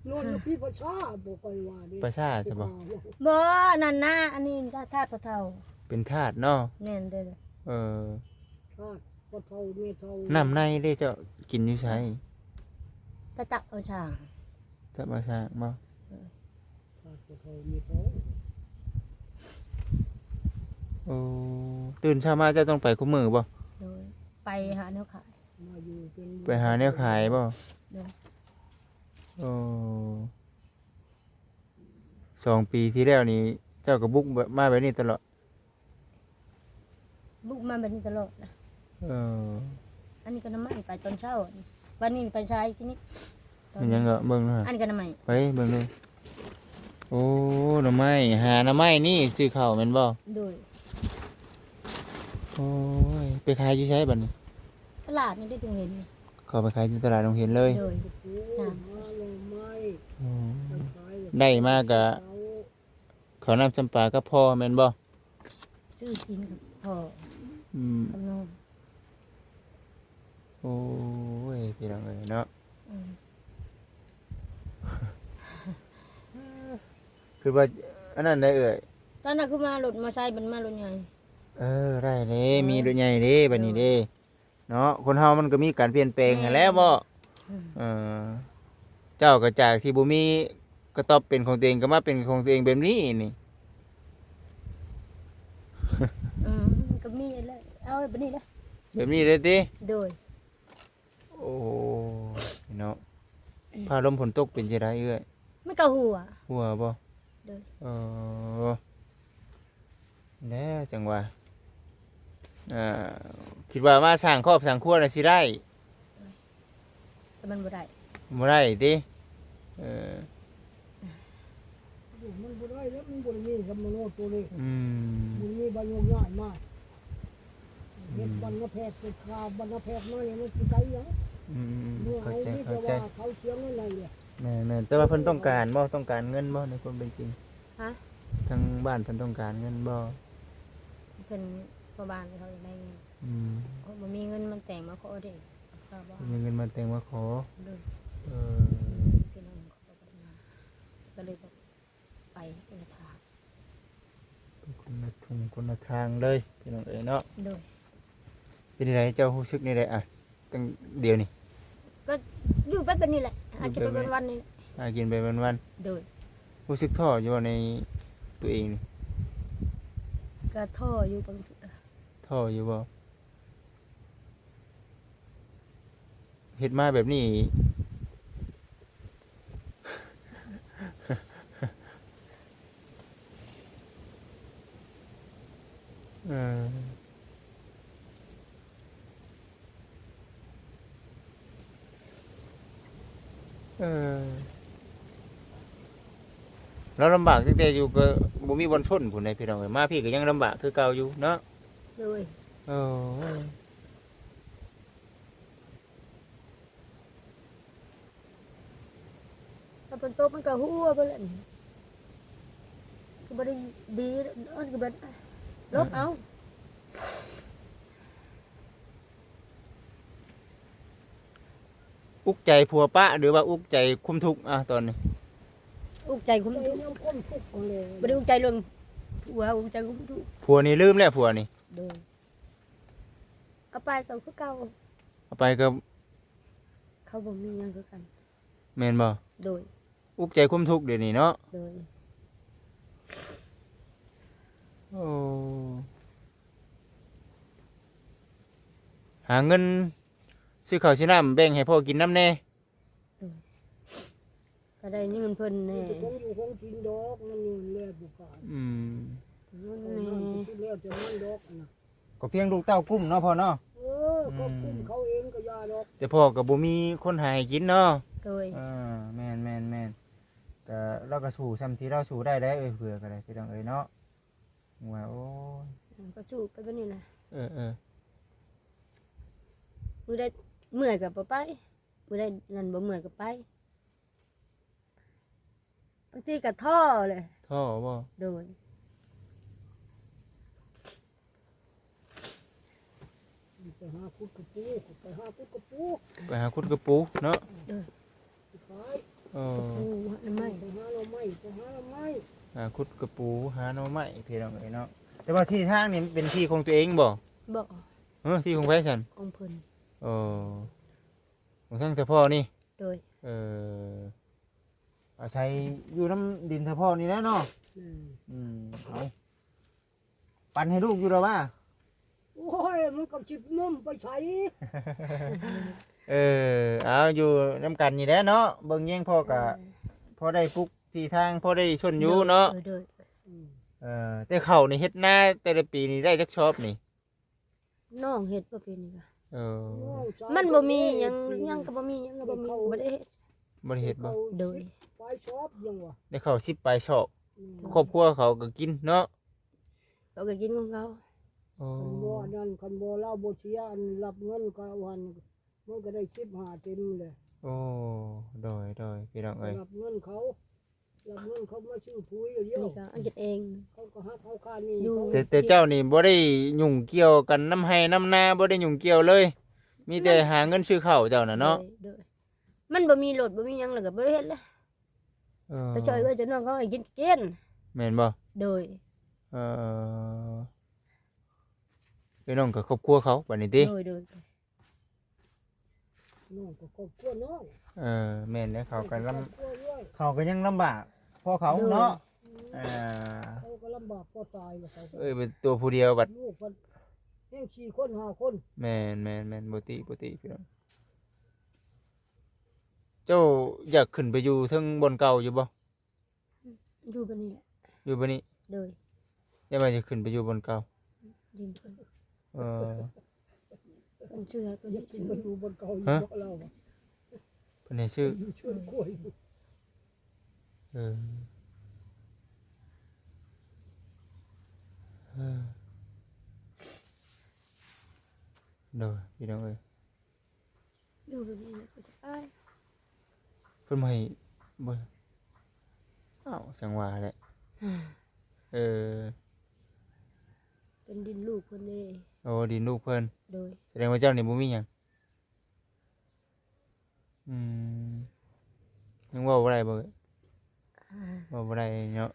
ນອນຢູ່ພີ້ປ່າຊ້າ ບໍ່ຄ່ອຍວ່າເດ້. ປ່າຊ້າຊະບໍ່? ບໍ່ ນັ້ນນະ ອັນນີ້ທາດພໍ່ເຖົ້າ. ເປັນທາດເນາະ. ແມ່ນເດີ. ເອີ ທາດພໍ່ເຖົ້າແມ່ເຖົ້າ. ນ້ຳໃນເດ້ ເຈົ້າກິນຢູ່ໃສ? ໄປຕັກເອົາຊ່າງ. ຕັກເອົາຊ່າງບໍ່? ເອີ ທາດພໍ່ເຖົ້າແມ່ເຖົ້າ. ໂອ້ ຕື່ນເຊົ້າມາເຈົ້າຕ້ອງໄປຄູ່ມື້ບໍ່? ໂດຍ. ໄປຫາແນວຂາຍ. ມາຢູ່ເປັນ ໄປຫາແນວຂາຍບໍ່? ໂດຍ. ໂອ້ ສອງປີທີ່ແລ້ວນີ້ ເຈົ້າກໍບຸກມາແບບນີ້ຕະຫຼອດ? ບຸກມາແບບນີ້ຕະຫຼອດນະ. ເອີ ອັນນີ້ກໍໜໍ່ໄມ້ໄປຕອນເຊົ້າ ບັດນີ້ໄປຊາຍກິນນີ້. ແມ່ນຫຍັງກໍເບິ່ງເນາະ. ອັນນີ້ກໍໜໍ່ໄມ້. ໄປເບິ່ງເດີ. ໂອ້ ໜໍ່ໄມ້ ຫາໜໍ່ໄມ້ນີ້ຊື້ເຂົ້າແມ່ນບໍ່? ໂດຍ. ໂອ້ຍ ໄປຂາຍຢູ່ໃສບັດນີ້? ຕະຫຼາດນີ້ໄດ້ ດົງເຫັນນີ້. ເຂົ້າໄປຂາຍຢູ່ຕະຫຼາດດົງເຫັນເລີຍ? ໂດຍ. ຫາໜໍ່ໄມ້. ໂອ້ ໄດ້ມາກະເຂົ້ານ້ຳຊຳປາກັບພໍ່ແມ່ນບໍ່? ຊື້ກິນກັບພໍ່. ອືມ. ກັບນ້ອງ. ໂອ້ຍ ພີ່ນ້ອງເອີຍເນາະ. ອືມ. ຄືວ່າອັນນັ້ນໄດ໋ເອື້ອຍ. ຕອນນັ້ນຄືມາລົດມໍໄຊ ບັດມາລົດໃຫຍ່. ເອີ ໄດ້ເດ້ ມີລົດໃຫຍ່ເດ້ ບັດນີ້ເດ້. ເນາະ ຄົນເຮົາມັນກໍມີການປ່ຽນແປງຫັ້ນແຫຼະເບາະ. ແມ່ນ. ເອີ ເຈົ້າກໍຈາກທີ່ບໍ່ມີກະຕ໊ອບເປັນຂອງຕົວເອງ ກໍມາເປັນຂອງຕົວເອງແບບນີ້ນີ້. ອືມ ກໍມີແຫຼະ ເອົາແບບນີ້ແຫຼະ. ແບບນີ້ເລີຍຕິ? ໂດຍ. ໂອ້ ເນາະ. ອືມ. ຟ້າລົມຝົນຕົກເປັນຈັ່ງໃດເອື້ອຍ? ມັນກໍຮົ່ວ. ຮົ່ວບໍ່? ໂດຍ. ເອີ. ແລ້ວຈັ່ງວ່າ ເອີ ຄິດວ່າມາສ້າງຄອບສ້າງຄົວນະຊິໄດ້ ແຕ່ມັນບໍ່ໄດ້. ບໍ່ໄດ້ຕິ? ເອີ ມັນບໍ່ໄດ້ແລ້ວ ມັນບໍ່ໄດ້ມີສຳມະໂນຕົວເລກ. ອືມ. ບໍ່ໄດ້ມີໃບໂຍກຍ້າຍມາ ເຮັດບັນນະແພກ ເຮັດຄາບັນນະແພກມາ ແລ້ວມັນຊິໄກຫຍັງ? ອືມໆໆ ເມື່ອເຮົາມີແຕ່ວ່າເຂົາເສຍເງິນໃຫ້ແຫຼະ. ແມ່ນໆ ແຕ່ວ່າເພິ່ນຕ້ອງການບໍ່? ຕ້ອງການເງິນບໍ່ ໃນຄວາມເປັນຈິງ? ຮະ? ທາງບ້ານເພິ່ນຕ້ອງການເງິນບໍ່? ເພິ່ນ ພໍ່ບ້ານເຂົາຢາກໄດ້ເງິນ. ອືມ. ເຂົາບໍ່ມີເງິນມາແຕ່ງມາຂໍເດ້ ເຂົາບໍ່ ບໍ່ມີເງິນມາແຕ່ງມາຂໍ. ໂດຍ. ເອີ. ພີ່ນ້ອງເຂົາບໍ່ໄດ້ມາ ກໍເລີຍແບບໄປຄົນລະທາງ ໄປຄົນລະທຸ່ງຄົນລະທາງເລີຍ ພີ່ນ້ອງເອີຍເນາະ. ໂດຍ. ເປັນຈັ່ງໃດ ເຈົ້າຮູ້ສຶກແນວໃດ ອະ ຕັ້ງດຽວນີ້? ກໍ ປັດແບບນີ້ແຫຼະ ຫາກິນໄປວັນໆນີ້ແຫຼະ ຫາກິນໄປວັນໆ. ໂດຍ. ຮູ້ສຶກທໍ້ຢູ່ບໍ່ໃນຕົວເອງນີ້? ກໍທໍ້ຢູ່ບາງເທື່ອ. ທໍ້ຢູ່ບໍ່? ເຮັດມາແບບນີ້ ເອີ ເອີ ລາວລຳບາກຕັ້ງແຕ່ຢູ່ກໍບໍ່ມີບ່ອນຊົນພຸ້ນໃດພີ່ນ້ອງເອີຍ ມາພີ້ກໍຍັງລຳບາກຄືເກົ່າຢູ່ເນາະ. ໂດຍ. ໂອ້ຍ. ຖ້າຝົນຕົກມັນກໍຮົ່ວເບິດແຫຼະ ກໍບໍ່ໄດ້ດີ ອັນກໍແບບຫຼົບເອົາ. ອຸກໃຈຜົວປະ ຫຼືວ່າອຸກໃຈຄວາມທຸກ ອາ ຕອນນີ້? ອຸກໃຈຄວາມທຸກ ຄວາມທຸກຫັ້ນແຫຼະ ບໍ່ໄດ້ອຸກໃຈເລື່ອງຜົວ ອຸກໃຈຄວາມທຸກ. ຜົວນີ້ລືມແລ້ວ ຜົວນີ້? ໂດຍ. ເອົາໄປກໍຄືເກົ່າ ເອົາໄປກໍ ເຂົາບໍ່ມີຫຍັງຄືກັນ ແມ່ນບໍ່? ໂດຍ. ອຸກໃຈຄວາມທຸກດຽວນີ້ເນາະ. ໂດຍ. ໂອ້ ຫາເງິນຊື້ເຂົ້າຊື້ນ້ຳແບ່ງໃຫ້ພໍ່ກິນນຳແດ່. ໂດຍ. ກໍໄດ້ເງິນເພິ່ນແດ່ ມີແຕ່ຂອງຢູ່ຂອງກິນດອກ ມັນຢູ່ແລບໍ່ຂາຍ. ອືມ ເງິນແດ່ ກິນແລ້ວແຕ່ມັນດອກນະ ກໍພຽງລູກເຕົ້າກຸ້ມເນາະພໍ່ເນາະ. ເອີ ອືມ ເຂົາກຸ້ມເຂົາເອງກໍຢ່າດອກ ແຕ່ພໍ່ກໍບໍ່ມີຄົນຫາໃຫ້ກິນເນາະ. ໂດຍ. ເອີ ແມ່ນໆໆ ກໍລາວກໍສູ້ສ່ຳທີ່ລາວສູ້ໄດ້ແຫຼະ ເອີຍ ເພື່ອກໍໄດ້ ພີ່ນ້ອງເອີຍເນາະ ວ່າ ໂອ້ຍ ກໍສູ້ໄປແບບນີ້ແຫຼະ. ເອີໆ ມື້ໃດເມື່ອຍກໍບໍ່ໄປ ມື້ໃດນັ້ນບໍ່ເມື່ອຍກໍໄປ ບາງທີກໍທໍ້ແຫຼະ. ທໍ້ບໍ່? ໂດຍ. ໄປຫາຂຸດກະປູ ໄປຫາຂຸດກະປູ ໄປຫາຂຸດກະປູເນາະ. ໂດຍ. ໄປຂາຍ ເອີ ກະປູ ຫາໜໍ່ໄມ້ ໄປຫາໜໍ່ໄມ້ ໄປຫາໜໍ່ໄມ້ ຫາຂຸດກະປູ ຫາໜໍ່ໄມ້ ພີ່ນ້ອງເອີຍເນາະ. ແຕ່ວ່າທີ່ທາງນີ້ມັນເປັນທີ່ຂອງຕົວເອງບໍ່? ບໍ່. ເອີ ທີ່ຂອງໃຜຊັ້ນ? ຂອງເພິ່ນ. ເອີ ຂອງທາງສະເພາະນີ້. ໂດຍ. ເອີ ອາໄສຢູ່ນຳດິນສະເພາະນີ້ແຫຼະເນາະ. ອືມ ອືມ ເອົາ ປັນໃຫ້ລູກຢູ່ດອກວ່າ. ໂອ້ຍ ມັນກໍຊິນຳໄປໃສ. ເອີ ເອົາ ຢູ່ນຳກັນນີ້ແຫຼະເນາະ ເບິ່ງແຍງພໍ່ກະ ໂດຍ ພໍໄດ້ປຸກທີ່ທາງ ພໍໄດ້ຊົນຢູ່ເນາະ. ໂດຍ ໂດຍ. ອືມ ເອີ ແຕ່ເຂົ້ານີ້ເຮັດນາແຕ່ລະປີນີ້ໄດ້ຈັກຊອບນີ້? ນ້ອງເຮັດບໍ່ເປັນນີ້ກະ ເອີ ມັນບໍ່ມີຫຍັງ ຫຍັງກໍບໍ່ມີ ຫຍັງກໍບໍ່ມີ ບໍ່ໄດ້ເຮັດ ບໍ່ໄດ້ເຮັດບໍ່? ໂດຍ ປາຍຊອບຫຍັງວະ ໄດ້ເຂົ້າສິບປາຍຊອບ. ອືມ ຄອບຄົວເຂົາກໍກິນເນາະ ເຂົາກໍກິນຂອງເຂົາ. ໂອ້ ຄັນບໍ່ອັນນັ້ນ ຄັນບໍ່ລາວບໍ່ເສຍ ອັນຮັບເງິນເຂົາຫັ້ນ ມັນກໍໄດ້ສິບຫ້າເຕັມແຫຼະ. ໂອ້ ໂດຍ ໂດຍ ພີ່ນ້ອງເອີຍ ຮັບເງິນເຂົາ ຮັບເງິນເຂົາມາຊື້ປຸຍດຽວ ນີ້ກໍເອົາກິນເອງ ເຂົາກໍຮັບເອົາຄ່ານີ້ ຢູ່ ເຂົາ ແຕ່ ແຕ່ເຈົ້ານີ້ບໍ່ໄດ້ຫຍຸ້ງກ່ຽວກັນນຳໄຮ່ນຳນາ ບໍ່ໄດ້ຫຍຸ້ງກ່ຽວເລີຍ ມີແຕ່ຫາເງິນຊື້ເຂົ້າເຈົ້ານະເນາະ. ໂດຍ ໂດຍ. ມັນບໍ່ມີລົດບໍ່ມີຫຍັງ ແລ້ວກໍບໍ່ໄດ້ເຮັດແຫຼະ. ເອີ ໄປຊ່ອຍເອື້ອຍຊ່ອຍນ້ອງເຂົາໃຫ້ກິນ ກິນ ແມ່ນບໍ່? ໂດຍ. ເອີ ເອື້ອຍນ້ອງກໍຄອບຄົວເຂົາບັດນີ້ຕິ? ໂດຍ ໂດຍ. ນ້ອງກໍຄອບຄົວນ້ອງ. ເອີ ແມ່ນແຫຼະ ເຂົາກໍລຳ ເຂົາກໍຍັງລຳບາກພໍເຂົາເນາະ. ໂດຍ. ອ່າ ເຂົາກໍລຳບາກພໍຕາຍແລ້ວ ເຂົາ ເອີຍ ເປັນຕົວຜູ້ດຽວບັດ ລູກເພິ່ນຍັງສີ່ຄົນຫ້າຄົນ. ແມ່ນໆໆ ບໍ່ຕິ ບໍ່ຕິ ພີ່ນ້ອງ. ເຈົ້າຢາກຂຶ້ນໄປຢູ່ເທິງບ່ອນເກົ່າຢູ່ບໍ່? ຢູ່ບ່ອນນີ້ແຫຼະ ຢູ່ບ່ອນນີ້. ໂດຍ. ຢ່າວ່າຈະຂຶ້ນໄປຢູ່ບ່ອນເກົ່າ ດິນເພິ່ນ. ເອີ ເພິ່ນເຊື່ອ ເພິ່ນຢາກຂຶ້ນໄປຢູ່ບ່ອນເກົ່າຢູ່ ເນາະ ເຮົາ ເພິ່ນໃຫ້ຊື້ ຢູ່ເທິງກວຍ. ເອີ ເອີ ໂດຍ ພີ່ນ້ອງເອີຍ. ຢູ່ແບບນີ້ແຫຼະກໍສະບາຍ. ເພິ່ນບໍ່ໃຫ້ ບໍ່ ອ້າວ ຈັ່ງວ່າແຫຼະ. ເອີ ເປັນດິນລູກເພິ່ນເດ້. ໂອ້ ດິນລູກເພິ່ນ. ໂດຍ. ສະແດງວ່າເຈົ້ານີ້ບໍ່ມີຫຍັງ. ອືມ ຍັງເວົ້າບໍ່ໄດ້ບໍ່? ເວົ້າບໍ່ໄດ້ເນາະ.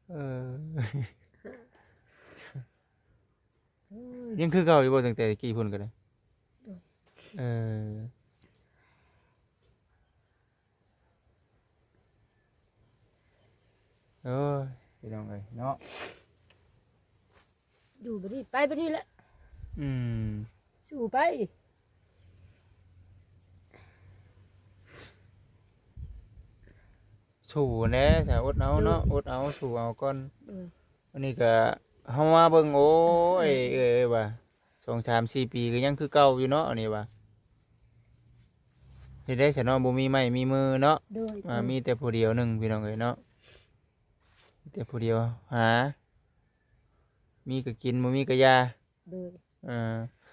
ເອີ ຍັງຄືເກົ່າຢູ່ບໍ່ ຕັ້ງແຕ່ກີ້ພຸ້ນກໍໄດ້? ເອີ ໂອ້ຍ ພີ່ນ້ອງເອີຍເນາະ ຢູ່ບັດນີ້ ໄປບັດນີ້ແຫຼະ ອືມ ສູ້ໄປ ສູ້ແດ່ຊະ ອົດເອົາເນາະ ໂດຍ ອົດເອົາ ສູ້ເອົາກ່ອນ ໂດຍ ອັນນີ້ກະເຮົາມາເບິ່ງ ໂອ້ຍ ເອີຍວ່າ ສອງສາມສີ່ປີກະຍັງຄືເກົ່າຢູ່ເນາະ ອັນນີ້ວ່າ ເຮັດໄດ້ຊະເນາະ ບໍ່ມີໄມ້ມີມືເນາະ ໂດຍ ອ່າ ໂດຍ ມີແຕ່ຜູ້ດຽວໜຶ່ງ ພີ່ນ້ອງເອີຍເນາະ ມີແຕ່ຜູ້ດຽວຫາ ມີກະກິນ ບໍ່ມີກະຢ່າ ໂດຍ ເອີ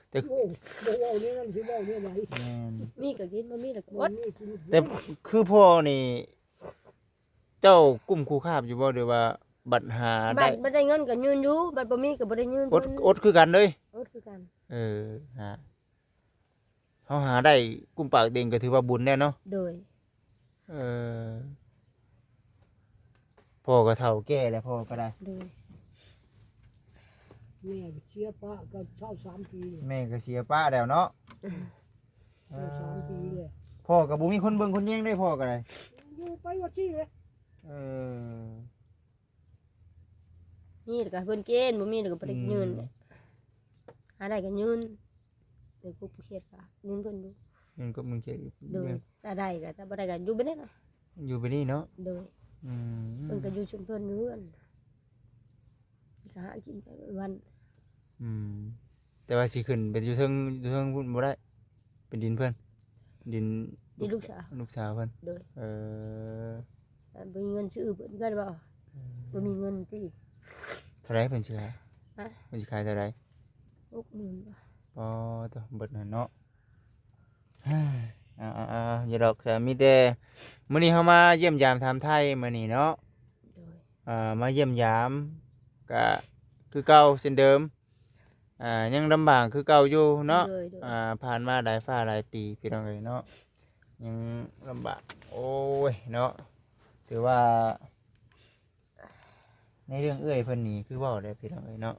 ແຕ່ ໂອ້ ບໍ່ເວົ້າແນວນັ້ນ ຊິເວົ້າແນວໃດ ແມ່ນ ມີກະກິນ ບໍ່ມີລະກະອົດ ແຕ່ຄືພໍ່ນີ້ ເຈົ້າກຸ້ມຄູຄາບຢູ່ບໍ່ ຫຼືວ່າບັດຫາໄດ້ ບັດ ບັດໄດ້ເງິນກະຍື່ນຢູ່ ບັດບໍ່ມີກະບໍ່ໄດ້ຍື່ນ ອົດ ອົດຄືກັນເລີຍ ອົດຄືກັນ ເອີ ຫາ ເຮົາຫາໄດ້ກຸ້ມປາກເຕັງກະຖືວ່າບຸນແລ້ວເນາະ ໂດຍ ເອີ ພໍ່ກະເຖົ້າແກ່ແລ້ວ ພໍ່ກະໄດ້ ໂດຍ ແມ່ເສຍປ້າກະຊາວສາມປີ ແມ່ກະເສຍປ້າແລ້ວເນາະ ຊາວສາມປີແລ້ວ ພໍ່ກະບໍ່ມີຄົນເບິ່ງຄົນແຍງເດ້ ພໍ່ກະໄດ້ ຢູ່ໄປວັດຊີແຫຼະ ເອີ ມີລະກະເພິ່ນກິນ ບໍ່ມີລະກະບໍ່ໄດ້ຍື່ນ ອືມ ຫາໄດ້ກະຍື່ນ ໄດ້ກົບເຂດກະຍື່ນເພິ່ນຢູ່ ເງິນກົບເງິນເຂດ ໂດຍ ຖ້າໄດ້ກະ ຖ້າບໍ່ໄດ້ກະຢູ່ແບບນີ້ລະ ຢູ່ແບບນີ້ເນາະ ໂດຍ ອືມ ເພິ່ນກະຢູ່ຊຸມເພິ່ນຢູ່ເຮືອນ ກະຫາກິນໄປວັນ ອືມ ແຕ່ວ່າຊິຂຶ້ນໄປຢູ່ເທິງ ຢູ່ເທິງພຸ້ນບໍ່ໄດ້ ເປັນດິນເພິ່ນ ດິນ ດິນລູກສາວ ລູກສາວເພິ່ນ ໂດຍ ເອີ ບໍ່ມີເງິນຊື້ເພິ່ນກະບໍ່ ອືມ ບໍ່ມີເງິນຕິ ເທົ່າໃດເພິ່ນຊິຂາຍ ຮະ ເພິ່ນຊິຂາຍເທົ່າໃດ ຫົກໝື່ນ ອໍ ໂຕ ເບິດຫັ້ນເນາະ ເອີ ເອົາໆໆ ຢ່າດອກ ມີແຕ່ມື້ນີ້ເຮົາມາຢ້ຽມຢາມຖາມໄຖ່ມື້ນີ້ເນາະ ໂດຍ ອ່າ ມາຢ້ຽມຢາມ ກະຄືເກົ່າເຊັ່ນເດີມ ອ່າ ຍັງລຳບາກຄືເກົ່າຢູ່ເນາະ ໂດຍໆ ອ່າ ຜ່ານມາຫຼາຍຟ້າຫຼາຍປີ ພີ່ນ້ອງເອີຍເນາະ ຍັງລຳບາກ ໂອ້ຍເນາະ ຖືວ່າ ໃນເລື່ອງເອື້ອຍເພິ່ນນີ້ຄືເວົ້າແຫຼະ ພີ່ນ້ອງເອີຍເນາະ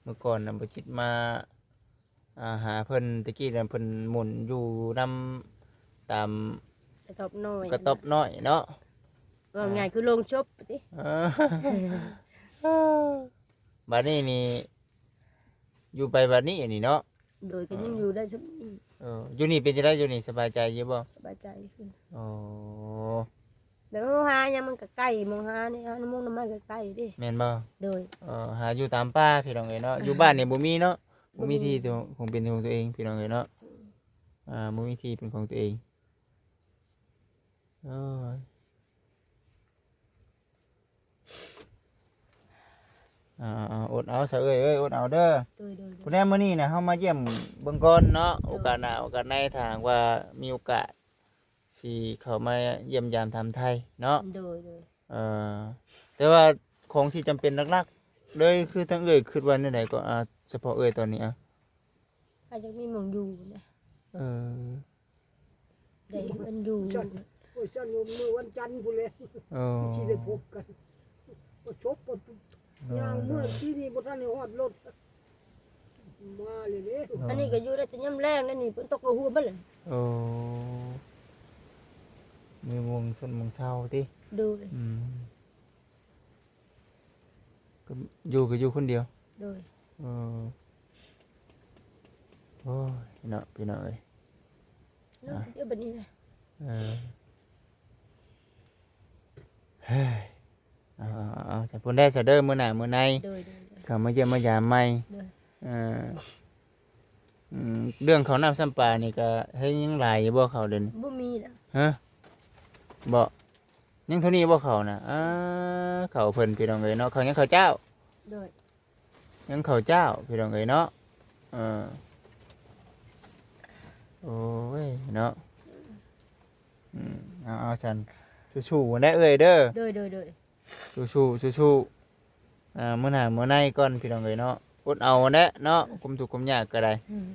ມື້ກ່ອນນະ ບໍ່ຈິດມາ ອ່າ ຫາເພິ່ນ ແຕ່ກີ້ນະ ເພິ່ນໝູນຢູ່ນຳຕາມກະຕອບນ້ອຍ ກະຕອບນ້ອຍເນາະ ເວົ້າງ່າຍຄືໂລງສົບຕິ ເອີ ບາດນີ້ນີ້ ຢູ່ໄປບາດນີ້ອັນນີ້ເນາະ ໂດຍ ກະຍັງ ເອີ ຢູ່ໄດ້ສ່ຳນີ້ ເອີ ຢູ່ນີ້ເປັນຈັ່ງໃດ ຢູ່ນີ້ສະບາຍໃຈຢູ່ບໍ່ ສະບາຍໃຈຂຶ້ນ ອໍ ແບບເຮົາຫາຫຍັງມັນກະໃກ້ ມອງຫານີ້ ຫານ້ຳມົງນ້ຳໄມ້ກະໃກ້ເດ້ ແມ່ນບໍ່ ໂດຍ ເອີ ຫາຢູ່ຕາມປ່າ ພີ່ນ້ອງເອີຍເນາະ ຢູ່ບ້ານນີ້ບໍ່ມີເນາະ ບໍ່ມີທີ່ຂອງເປັນຂອງຕົວເອງ ພີ່ນ້ອງເອີຍເນາະ ອ່າ ບໍ່ມີທີ່ເປັນຂອງຕົວເອງ ໂອ້ຍ ອ່າໆ ອົດເອົາຊະເອື້ອຍເອີຍ ອົດເອົາເດີ ໂດຍໆໆ ຜູ້ແນມມື້ນີ້ນະ ເຮົາມາຢ້ຽມເບິ່ງກ່ອນເນາະ ໂດຍ ໂອກາດໜ້າໂອກາດໃນ ຖ້າຫາກວ່າມີໂອກາດ ຊິເຂົ້າມາຢ້ຽມຢາມຖາມໄຖ່ເນາະ ໂດຍໆ ເອີ ແຕ່ວ່າຂອງທີ່ຈຳເປັນຫຼັກໆ ເລີຍ ຄືທາງເອື້ອຍຄິດວ່າແນວໃດກໍ ອ່າ ສະເພາະເອື້ອຍຕອນນີ້ ອ່າ ກະຢາກມີໝ່ອງຢູ່ນະ ເອີ ໄດ້ເຮືອນຢູ່ ຊັ້ນ ໂອ້ຍ ຊັ້ນ ມື້ວັນຈັນພຸ້ນແຫຼະ ເອີ ຊິໄດ້ພົບກັນ ປະສົບປະ ຍ່າງເມືອ ໂອ້ ປີນີ້ບໍ່ທັນໄດ້ຮອດລົດ ມາເລີຍເດ້ ອັນນີ້ກະຢູ່ໄດ້ແຕ່ຍາມແລງ ແລ້ວນີ້ຝົນຕົກກະຫົວເບິດເລີຍ ໂອ້ ມີໂມງຊົນໂມງເຊົ້າຕິ ໂດຍ ອືມ ກະຢູ່ ກະຢູ່ຄົນດຽວ ໂດຍ ເອີ ໂອ້ຍເນາະ ພີ່ນ້ອງເອີຍ ເນາະ ອ່າ ຢູ່ບັດນີ້ແຫຼະ ເອີ ເຮີ້ຍ ເອົາໆໆ ສະພຸ້ນແດ່ຊະເດີ ມື້ໜ້າມື້ໃນ ໂດຍໆໆ ເຂົ້າມາຢ້ຽມມາຢາມໃໝ່ ໂດຍ ເອີ ອືມ ເລື່ອງເຂົ້ານ້ຳຊ້ຳປານີ້ກະໃຫ້ຍັງຫຼາຍຢູ່ບໍ່ ເຂົ້າດຽວນີ້ ບໍ່ມີແລ້ວ ຮະ ບໍ່ ຍັງເທົ່ານີ້ບໍ່ເຂົ້ານະ ອ່າ ເຂົ້າເພິ່ນ ພີ່ນ້ອງເອີຍເນາະ ເຂົ້າຍັງເຂົ້າເຈົ້າ ໂດຍ ຍັງເຂົ້າເຈົ້າ ພີ່ນ້ອງເອີຍເນາະ ເອີ ໂອ້ຍເນາະ ອືມ ເອົາໆ ຊັ້ນ ສູ້ໆ ຫັ້ນແຫຼະເອື້ອຍເດີ ໂດຍໆໆ ສູ້ໆ ສູ້ໆ ອ່າ ມື້ໜ້າມື້ໃນກ່ອນ ພີ່ນ້ອງເອີຍເນາະ ອົດເອົາຫັ້ນແຫຼະເນາະ ຄວາມທຸກຄວາມຍາກກະໄດ້ ອືມ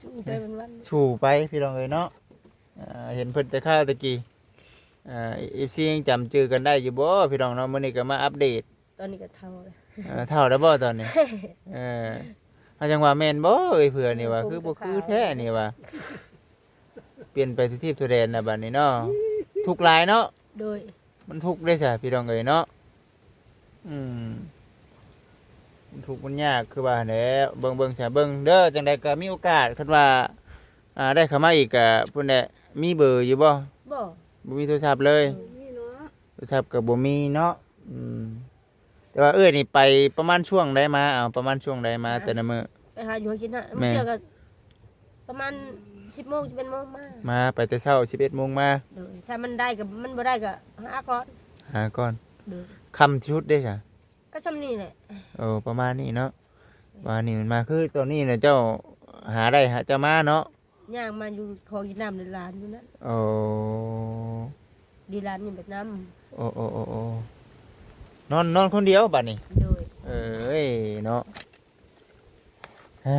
ສູ້ໄປວັນໆ ສູ້ໄປ ພີ່ນ້ອງເອີຍເນາະ ອ່າ ເຫັນເພິ່ນແຕ່ຄາວແຕ່ກີ້ ອ່າ ເອັຟຊີ ຍັງຈຳຈື່ກັນໄດ້ຢູ່ບໍ່ ພີ່ນ້ອງເນາະ ມື້ນີ້ກະມາອັບເດດ ຕອນນີ້ກະເຖົ້າແລ້ວ ເອີ ເຖົ້າແລ້ວບໍ່ຕອນນີ້ ເອີ ເຮົາຈັ່ງວ່າແມ່ນບໍ່ເອີຍ ເພື່ອນີ້ວ່າ ເອີ ຜົມ ຄືບໍ່ຄືແທ້ນີ້ວ່າ ປ່ຽນໄປທົ່ວທີບທົ່ວແດນລະບັດນີ້ເນາະ. ທຸກຫຼາຍເນາະ. ໂດຍ. ມັນທຸກເດ້ຊະພີ່ນ້ອງເອີຍເນາະ. ອືມ ມັນທຸກມັນຍາກຄືວ່າຫັ້ນແຫຼະ. ເບິ່ງ ເບິ່ງຊະ ເບິ່ງເດີ. ຈັ່ງໃດກໍມີໂອກາດ ຄັນວ່າ ອ່າ ໄດ້ເຂົ້າມາອີກກໍພຸ້ນແຫຼະ. ມີເບີຢູ່ບໍ່? ບໍ່. ບໍ່ມີໂທລະສັບເລີຍ? ບໍ່ມີເນາະ. ໂທລະສັບກໍບໍ່ມີເນາະ. ອືມ ແຕ່ວ່າເອື້ອຍນີ້ໄປປະມານຊ່ວງໃດມາ? ເອົາ ປະມານຊ່ວງໃດມາ ຮະ? ແຕ່ລະມື້? ໄປຫາຢູ່ຫາກິນນະ. ແມ່ນ. ບາງເທື່ອກໍປະມານສິບໂມງ ສິບເອັດໂມງມາ. ມາ ໄປແຕ່ເຊົ້າ ສິບເອັດໂມງມາ. ໂດຍ. ຖ້າມັນໄດ້ກໍ ມັນບໍ່ໄດ້ກໍຫາກ່ອນ. ຫາກ່ອນ. ໂດຍ. ຄ່ຳທີ່ສຸດເດ້ຊະ? ກໍຊ່ຳນີ້ແຫຼະ. ໂອ້ ປະມານນີ້ເນາະ. ປະມານນີ້ແມ່ນມາ. ຄືຕອນນີ້ນະ ເຈົ້າຫາໄດ້ ຫາ ເຈົ້າມາເນາະ. ຍ່າງມາຢູ່ຂໍກິນນ້ຳໃນລານຢູ່ນັ້ນ. ໂອ້ ດີລານນີ້ແບບນ້ຳ. ໂອ້ ໂອ້ ໂອ້ ໂອ້ ນອນ ນອນຄົນດຽວບັດນີ້? ໂດຍ. ເອີຍເນາະ. ເອີ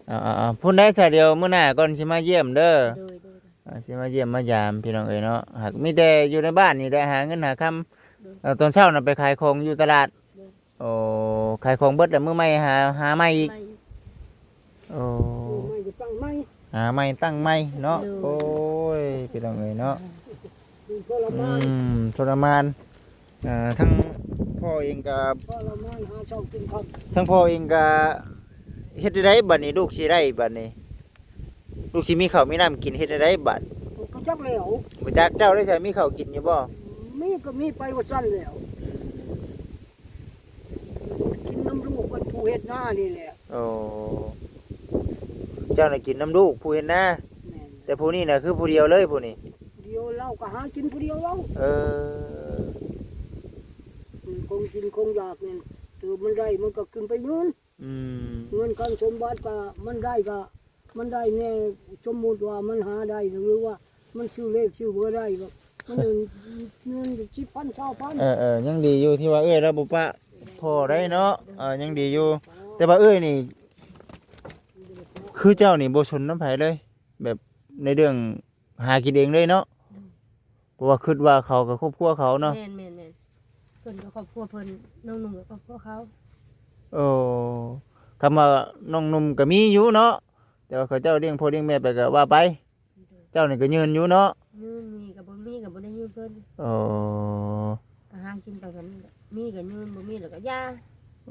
ເອົາ ເອົາ ເອົາ ພຸ້ນໄດ້ຊະ. ດຽວມື້ໜ້າກ່ອນຊິມາຢ້ຽມເດີ. ໂດຍ ໂດຍ. ອ່າ ຊິມາຢ້ຽມມາຢາມພີ່ນ້ອງເອີຍເນາະ. ຫາກມີແຕ່ຢູ່ໃນບ້ານນີ້ແຫຼະ ຫາເງິນຫາຄຳ. ໂດຍ. ເອີ ຕອນເຊົ້ານະໄປຂາຍຂອງຢູ່ຕະຫຼາດ. ໂດຍ. ໂອ້ ຂາຍຂອງເບິດແລ້ວ ມື້ໃໝ່ຫາ ຫາໃໝ່ອີກ. ໃໝ່. ໂອ້ ມື້ໃໝ່ກໍຕັ້ງໃໝ່. ຫາໃໝ່ຕັ້ງໃໝ່ເນາະ. ໂດຍ. ໂອ້ຍ ພີ່ນ້ອງເອີຍເນາະ. ອືມ ທໍລະມານ. ອ່າ ທັງພໍ່ເອງກໍ ທໍລະມານຫາເຊົ້າກິນຄ່ຳ. ທັງພໍ່ເອງກໍເຮັດໄດ້ໃດບັດນີ້? ລູກຊິໄດ້ບັດນີ້? ລູກຊິມີເຂົ້າມີນ້ຳກິນເຮັດແນວໃດບາດ? ກໍຈັກແລ້ວ. ບໍ່ຈັກ. ເຈົ້າໄດ້ໃສ ມີເຂົ້າກິນຢູ່ບໍ່? ມີກໍມີໄປວ່າຊັ້ນແລ້ວ. ອືມ ກິນນຳລູກກັບຜູ້ເຮັດນານີ້ແຫຼະ. ໂອ້ ເຈົ້ານະກິນນຳລູກຜູ້ເຮັດນາ. ແມ່ນ. ແຕ່ຜູ້ນີ້ນະຄືຜູ້ດຽວເລີຍຜູ້ນີ້? ຜູ້ດຽວ. ລາວກໍຫາກິນຜູ້ດຽວລາວ. ເອີ ອືມ ຂອງກິນຂອງຢາກນີ້ ໂຕມັນໄດ້ມັນກໍຂຶ້ນໄປຢືນ. ອືມ ເງິນຄຳສົມບັດກໍມັນໄດ້ ກໍມັນໄດ້ແດ່. ສົມມຸດວ່າມັນຫາໄດ້ ຫຼືວ່າມັນຊື້ເລກຊື້ເບີໄດ້ ກໍມັນເງິນ ເງິນສິບພັນ ຊາວພັນ. ເອີໆ ຍັງດີຢູ່ທີ່ວ່າເອື້ອຍລາວບໍ່ປະພໍ່ໄດ້ເນາະ. ເອີ ຍັງດີຢູ່. ແຕ່ວ່າເອື້ອຍນີ້ ຄືເຈົ້ານີ້ບໍ່ສົນນຳໃຜເລີຍ ແບບໃນເລື່ອງ ຫາກິນເອງເລີຍເນາະ. ໂດຍ. ເພາະວ່າຄິດວ່າເຂົາກັບຄອບຄົວເຂົາເນາະ. ແມ່ນໆໆ ເພິ່ນກັບຄອບຄົວເພິ່ນ ນ້ອງໜຸ່ມກັບຄອບຄົວເຂົາ. ໂອ້ ຄຳວ່ານ້ອງໜຸ່ມກໍມີຢູ່ເນາະ ແຕ່ວ່າເຂົາເຈົ້າລ້ຽງພໍ່ລ້ຽງແມ່ໄປກໍວ່າໄປ. ໂດຍ. ເຈົ້ານີ້ກໍຍື່ນຢູ່ເນາະ. ຍື່ນ ມີກໍບໍ່ມີ ກໍບໍ່ໄດ້ຍື່ນເພິ່ນ. ໂອ້ ກໍຫາກິນໄປແບບນີ້ແຫຼະ ມີກໍຍື່ນ ບໍ່ມີແລ້ວກໍຢ່າ.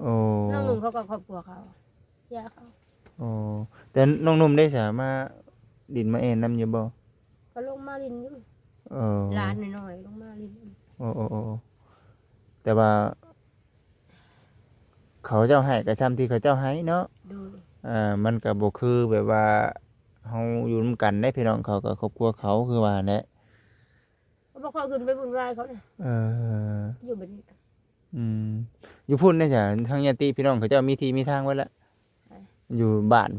ໂອ້ ນ້ອງໜຸ່ມເຂົາກໍຄອບຄົວເຂົາ ຢ່າເຂົາ. ໂອ້ ແຕ່ນ້ອງໜຸ່ມໄດ້ສາມາດຫຼິ້ນມາແອ່ນນຳຢູ່ບໍ່? ກໍລົງມາຫຼິ້ນຢູ່. ເອີ ຫຼານນ້ອຍໆລົງມາຫຼິ້ນ. ໂອ້ໆໆ ແຕ່ວ່າເຂົາເຈົ້າໃຫ້ກໍຊ່ຳທີ່ເຂົາເຈົ້າໃຫ້ເນາະ. ໂດຍ. ເອີ ມັນກໍບໍ່ຄືແບບວ່າເຮົາຢູ່ນຳກັນເດ້ພີ່ນ້ອງ ເຂົາກໍຄອບຄົວເຂົາຄືວ່າແຫຼະ. ເຂົາບໍ່ຄ່ອຍຂຶ້ນໄປວຸ່ນວາຍເຂົາເດ້. ເອີ ຢູ່ແບບນີ້. ອືມ ຢູ່ພຸ້ນເດ້ສະ ທາງຍາດຕິພີ່ນ້ອງເຂົາເຈົ້າມີທີ່ມີທາງເບິດລະ. ໃຜ? ຢູ່ບ້ານ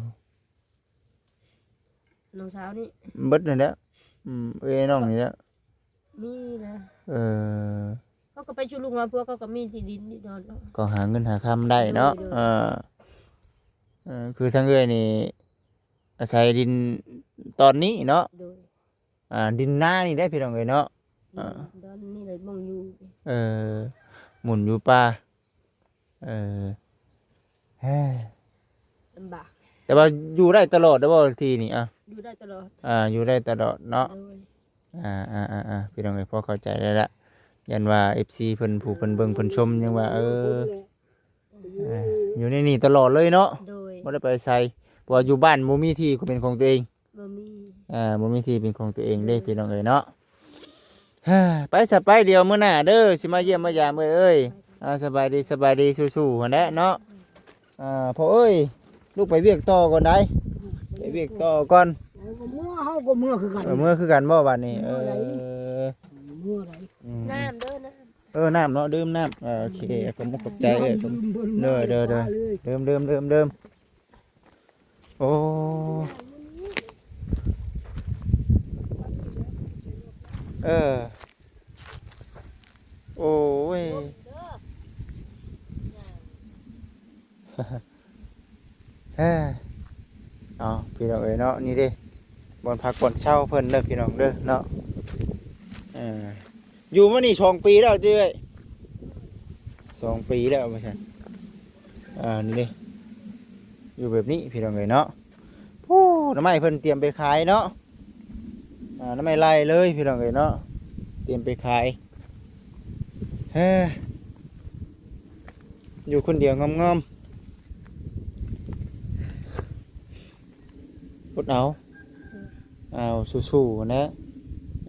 ນ້ອງສາວນີ້ ເບິດນັ້ນແຫຼະ. ອືມ ເອື້ອຍນ້ອງນີ້ແຫຼະ ມີນະ. ເອີ ເຂົາກໍໄປຊຸລຸມຫາພວກ ເຂົາກໍມີທີ່ດິນນິດໜ້ອຍ ກໍຫາເງິນຫາຄຳໄດ້ເນາະ. ໂດຍໆ ເອີ ເອີ ຄືທາງເອື້ອຍນີ້ອາໄສດິນຕອນນີ້ເນາະ. ໂດຍ. ອ່າ ດິນນານີ້ໄດ໋ພີ່ນ້ອງເອີຍເນາະ. ອືມ ອ່າ ດອນນີ້ແຫຼະໝ່ອງຢູ່. ເອີ ໝູນຢູ່ປ່າ. ເອີ ແຮ ລຳບາກ ແຕ່ວ່າຢູ່ໄດ້ຕະຫຼອດເດ້ບໍ່ທີ່ນີ້? ອ່າ ຢູ່ໄດ້ຕະຫຼອດ. ອ່າ ຢູ່ໄດ້ຕະຫຼອດເນາະ. ໂດຍ. ອ່າໆໆໆ ພີ່ນ້ອງເອີຍ ພໍເຂົ້າໃຈແລ້ວລະ. ຢ້ານວ່າເອັຟຊີເພິ່ນ ຜູ້ເພິ່ນເບິ່ງເພິ່ນຊົມຍັງວ່າ ເອີ ອ່າ ຢູ່ໃນນີ້ຕະຫຼອດເລີຍເນາະ. ໂດຍ. ບໍ່ໄດ້ໄປໃສ ເພາະວ່າຢູ່ບ້ານບໍ່ມີທີ່ເປັນຂອງຕົວເອງ. ບໍ່ມີ ອ່າ ບໍ່ມີທີ່ເປັນຂອງຕົວເອງເດ້ ໂດຍ ພີ່ນ້ອງເອີຍເນາະ. ໄປຊະໄປ ດຽວມື້ໜ້າເດີ ຊິມາຢ້ຽມມາຢາມເອີຍ. ໄປ ອ່າ ສະບາຍດີ ສະບາຍດີ ສູ້ໆຫັ້ນແຫຼະເນາະ. ອ່າ ພໍ່ເອີຍ ລູກໄປວຽກຕໍ່ກ່ອນໄດ໋. ໄປວຽກຕໍ່ກ່ອນ. ເຮົາກໍເມືອ ເຮົາກໍເມືອຄືກັນ. ເອີ ເມືອຄືກັນບໍ່ບາດນີ້? ເອີ ເມືອໃດ? ອືມ ນ້ຳເດີ ນ້ຳ. ເອີ ນ້ຳເນາະ ດື່ມນ້ຳ. ເອີ ໂອເຄ ຂອບໃຈ. ເອີ ນ້ຳດື່ມເພິ່ນ ໂດຍໆໆ ເດີມໆໆ ໂອ້ ເອີ ໂອ້ຍ ເອີ ເອົາ ພີ່ນ້ອງເອີຍເນາະ ນີ້ເດ້ ບ່ອນພັກບ່ອນເຊົາເພິ່ນເດີ ພີ່ນ້ອງເດີເນາະ. ເອີ ຢູ່ມານີ້ສອງປີແລ້ວຕິເອື້ອຍ? ສອງປີແລ້ວວ່າຊັ້ນ. ອ່າ ນີ້ເດ້ ຢູ່ແບບນີ້ພີ່ນ້ອງເອີຍເນາະ. ໂອ້ ໜໍ່ໄມ້ເພິ່ນຕຽມໄປຂາຍເນາະ. ອ່າ ໜໍ່ໄມ້ໄລ່ເລີຍພີ່ນ້ອງເອີຍເນາະ ຕຽມໄປຂາຍ. ເອີ ຢູ່ຄົນດຽວງອມໆ ອົດເອົາ. ເອົາ ສູ້ໆນະ.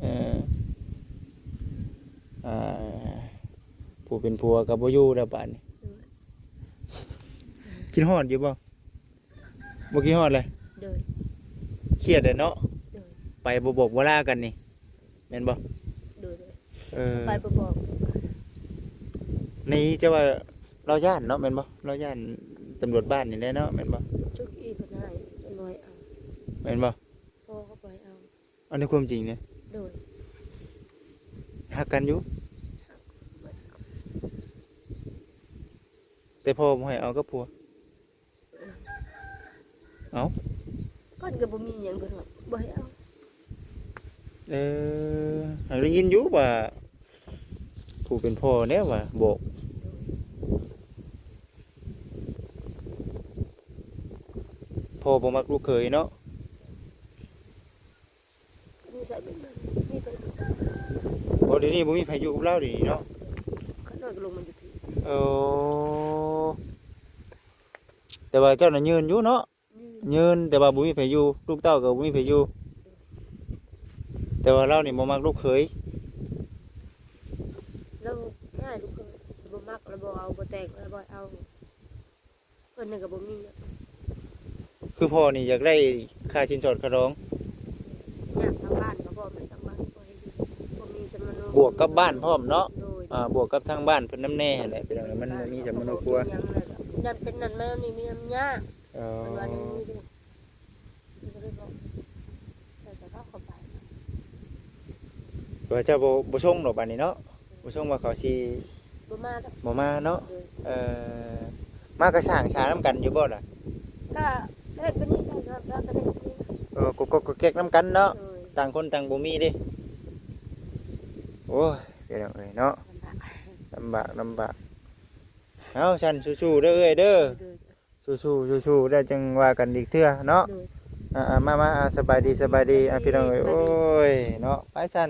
ເອີ ອ່າ ຜູ້ເປັນຜົວກໍບໍ່ຢູ່ແລ້ວບາດນີ້. ໂດຍ ຄິດຮອດຢູ່ບໍ່? ບໍ່ຄິດຮອດເລີຍ. ໂດຍ ຄຽດແຫຼະເນາະ. ໂດຍ ໄປບໍ່ບອກບໍ່ລາກັນນີ້ ແມ່ນບໍ່? ໂດຍ ໂດຍ ເອີ ໄປບໍ່ບອກ. ນີ້ຈະວ່າລາວຢ້ານເນາະ ແມ່ນບໍ່? ລາວຢ້ານຕຳຫຼວດບ້ານນີ້ແຫຼະເນາະ ແມ່ນບໍ່? ຈັກອີ່ເພິ່ນໃຫ້ ເພິ່ນບໍ່ໃຫ້ເອົາ ແມ່ນບໍ່? ພໍ່ເຂົາບໍ່ໃຫ້ເອົາ. ອັນນີ້ຄວາມຈິງເດ້. ໂດຍ ຮັກກັນຢູ່ ແຕ່ພໍ່ບໍ່ໃຫ້ເອົາກັບຜົວ. ເອົ້າ ເພິ່ນກໍບໍ່ມີຫຍັງ ເພິ່ນວ່າບໍ່ໃຫ້ເອົາ. ເອີ ຫາກໄດ້ຍິນຢູ່ວ່າ ຜູ້ເປັນພໍ່ແດ່ວ່າບອກ ພໍ່ບໍ່ມັກລູກເຂີຍເນາະ. ຢູ່ໃສເບິດ ມີໃຜຢູ່. ໂອ້ ດຽວນີ້ບໍ່ມີໃຜຢູ່ກັບລາວດຽວນີ້ເນາະ. ຂ້ານ້ອຍກໍລົງມາຢູ່ພີ້. ໂອ້ ແຕ່ວ່າເຈົ້ານະຍື່ນຢູ່ເນາະ. ອືມ ຍື່ນ ແຕ່ວ່າບໍ່ມີໃຜຢູ່ ລູກເຕົ້າກໍບໍ່ມີໃຜຢູ່. ແຕ່ວ່າລາວນີ້ບໍ່ມັກລູກເຂີຍ. ລາວຮ້າຍລູກເຂີຍ ບໍ່ມັກ ລາວບໍ່ເອົາ ບໍ່ແຕ່ງ ລາວບໍ່ເອົາ. ເພິ່ນນີ້ກໍບໍ່ມີຫຍັງ. ຄືພໍ່ນີ້ຢາກໄດ້ຄ່າສິນສອດຄ່າດອງ. ຍາກທາງບ້ານກໍບໍ່ມີ ທາງບ້ານບໍ່ໃຫ້ຢູ່ ບໍ່ມີສຳມະໂນ ບວກກັບບ້ານພ້ອມເນາະ. ໂດຍ ອ່າ ບວກກັບທາງບ້ານເພິ່ນນຳແດ່ຫັ້ນແຫຼະ ພີ່ນ້ອງ ມັນບໍ່ມີສຳມະໂນຄົວ. ຢ້ານເປັນນັ້ນມານີ້ມີນ້ຳຍາ. ເອີ ເພິ່ນວ່າແນວນີ້ເດ້. ກໍເລີຍບອກ ແຕ່ກໍເຂົ້າໄປ ວ່າເຈົ້າບໍ່ ບໍ່ສົ່ງດອກບາດນີ້ເນາະ. ບໍ່ສົ່ງວ່າເຂົາຊິບໍ່ມາດອກ ບໍ່ມາເນາະ. ໂດຍ ເອີ ມາກໍສ້າງສານຳກັນຢູ່ບໍ່ລະ? ກໍເຮັດແບບນີ້ ກໍ ກໍ ກໍເຮັດແບບນີ້. ເອີ ກໍ ກໍ ກໍແກກນຳກັນເນາະ. ໂດຍ ຕ່າງຄົນຕ່າງບໍ່ມີເດ້. ໂອ້ຍ ພີ່ນ້ອງເອີຍເນາະ ລຳບາກ ລຳບາກ ລຳບາກ. ເອົາ ຊັ້ນສູ້ໆເດີເອື້ອຍເດີ. ໂດຍ ສູ້ໆ ສູ້ໆ ແລ້ວຈັ່ງວ່າກັນອີກເທື່ອເນາະ. ໂດຍ ອ່າໆ ມາໆ ອ່າ ສະບາຍດີ ສະບາຍດີ ອ່າ ພີ່ນ້ອງເອີຍ. ໂອ້ຍ ເນາະ ໄປຊັ້ນ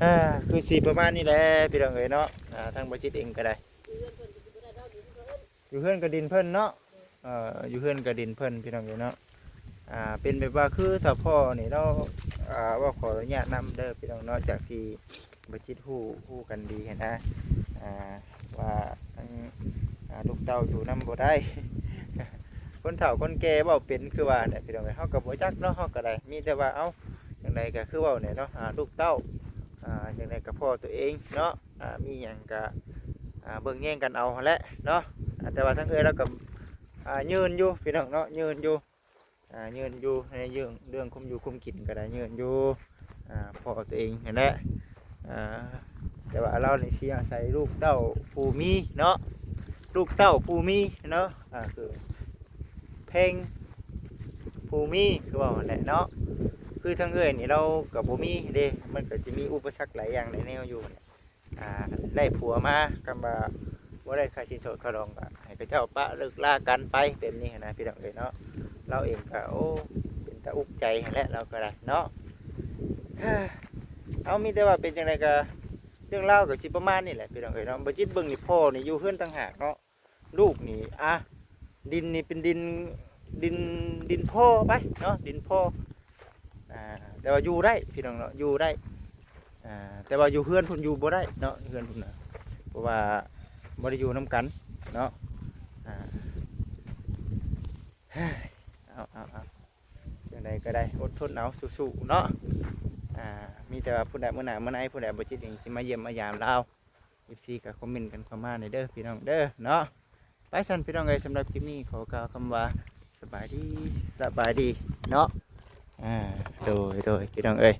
ອ່າ ຄືຊິປະມານນີ້ແຫຼະ ພີ່ນ້ອງເອີຍເນາະ. ອ່າ ທາງບໍ່ຈິດເອງກໍໄດ້ ຢູ່ເຮືອນກໍດິນເພິ່ນເນາະ. ເອີ ຢູ່ເຮືອນກໍດິນເພິ່ນ ພີ່ນ້ອງເອີຍເນາະ. ອ່າ ເປັນແບບວ່າຄືຖ້າພໍ່ນີ້ລາວ ອ່າ ເວົ້າຂໍອະນຸຍາດນຳເດີ ພີ່ນ້ອງເນາະ ຈາກທີ່ ບໍ່ຈິດຮູ້ ຮູ້ກັນດີຫັ້ນນະ ອ່າ ວ່າທັງ ອ່າ ລູກເຕົ້າຢູ່ນຳບໍ່ໄດ້. ຄົນເຖົ້າຄົນແກ່ເວົ້າເປັນຄືວ່າແຫຼະ ພີ່ນ້ອງເອີຍ. ເຮົາກໍບໍ່ຈັກເນາະ ເຮົາກໍໄດ້ ມີແຕ່ວ່າ ເອົ້າ ຈັ່ງໃດກໍຄືເວົ້າແຫຼະເນາະ ອ່າ ລູກເຕົ້າ ອ່າ ຈັ່ງໃດກໍພໍ່ຕົວເອງເນາະ. ອ່າ ມີຫຍັງກໍ ອ່າ ເບິ່ງແຍງກັນເອົາຫັ້ນແຫຼະເນາະ. ອ່າ ແຕ່ວ່າທາງເອື້ອຍລາວກໍ ອ່າ ຍື່ນຢູ່ ພີ່ນ້ອງເນາະ ຍື່ນຢູ່. ອ່າ ຍື່ນຢູ່ໃນເລື່ອງ ເລື່ອງຄຸມຢູ່ຄຸມກິນກໍໄດ້ ຍື່ນຢູ່ ອ່າ ພໍ່ຕົວເອງຫັ້ນແຫຼະ. ອ່າ ແຕ່ວ່າລາວນີ້ຊິອາໄສລູກເຕົ້າຜູ້ມີເນາະ ລູກເຕົ້າຜູ້ມີເນາະ. ອ່າ ຄືແພງຜູ້ມີ ຄືເວົ້າຫັ້ນແຫຼະເນາະ. ຄືທາງເອື້ອຍນີ້ລາວກໍບໍ່ມີເດ້ ມັນກໍຊິມີອຸປະສັກຫຼາຍຢ່າງຫຼາຍແນວຢູ່. ອ່າ ໄດ້ຜົວມາ ຄຳວ່າບໍ່ໄດ້ຄ່າສິນສອດຄ່າດອງ ກໍໃຫ້ເຂົາເຈົ້າປະເລີກລາກັນໄປແບບນີ້ຫັ້ນນະ ພີ່ນ້ອງເອີຍເນາະ. ລາວເອງກໍ ໂອ້ ເປັນຕາອຸກໃຈຫັ້ນແຫຼະ ລາວກໍໄດ້ເນາະ. ເອົາ ມີແຕ່ວ່າເປັນຈັ່ງໃດກໍ ເລື່ອງລາວກໍຊິປະມານນີ້ແຫຼະ ພີ່ນ້ອງເອີຍເນາະ. ບໍ່ຈິດເບິ່ງນີ້ ພໍ່ນີ້ຢູ່ເຮືອນຕ່າງຫາກເນາະ. ລູກນີ້ ອ່າ ດິນນີ້ເປັນດິນ ດິນ ດິນພໍ່ໄປເນາະ ດິນພໍ່. ອ່າ ແຕ່ວ່າຢູ່ໄດ້ ພີ່ນ້ອງເນາະ ຢູ່ໄດ້. ອ່າ ແຕ່ວ່າຢູ່ເຮືອນພຸ້ນຢູ່ບໍ່ໄດ້ເນາະ ເຮືອນພຸ້ນນະ ເພາະວ່າບໍ່ໄດ້ຢູ່ນຳກັນເນາະ. ອ່າ ເອົາ ເອົາ ເອົາ ຈັ່ງໃດກໍໄດ້ ອົດທົນເອົາ ສູ້ໆເນາະ. ອ່າ ມີແຕ່ວ່າພຸ້ນແຫຼະ ມື້ໜ້າມື້ໃນພຸ້ນແຫຼະ ບໍ່ຈິດເອງຊິມາຢ້ຽມມາຢາມລາວ. ເອັຟຊີ ກໍຄອມເມັນກັນເຂົ້າມາແດ່ເດີ ພີ່ນ້ອງເດີເນາະ. ໄປຊັ້ນ ພີ່ນ້ອງເອີຍ ສຳລັບຄລິບນີ້ຂໍກ່າວຄຳວ່າ ສະບາຍດີ ສະບາຍດີເນາະ. ອ່າ ໂດຍ ໂດຍ ພີ່ນ້ອງເອີຍ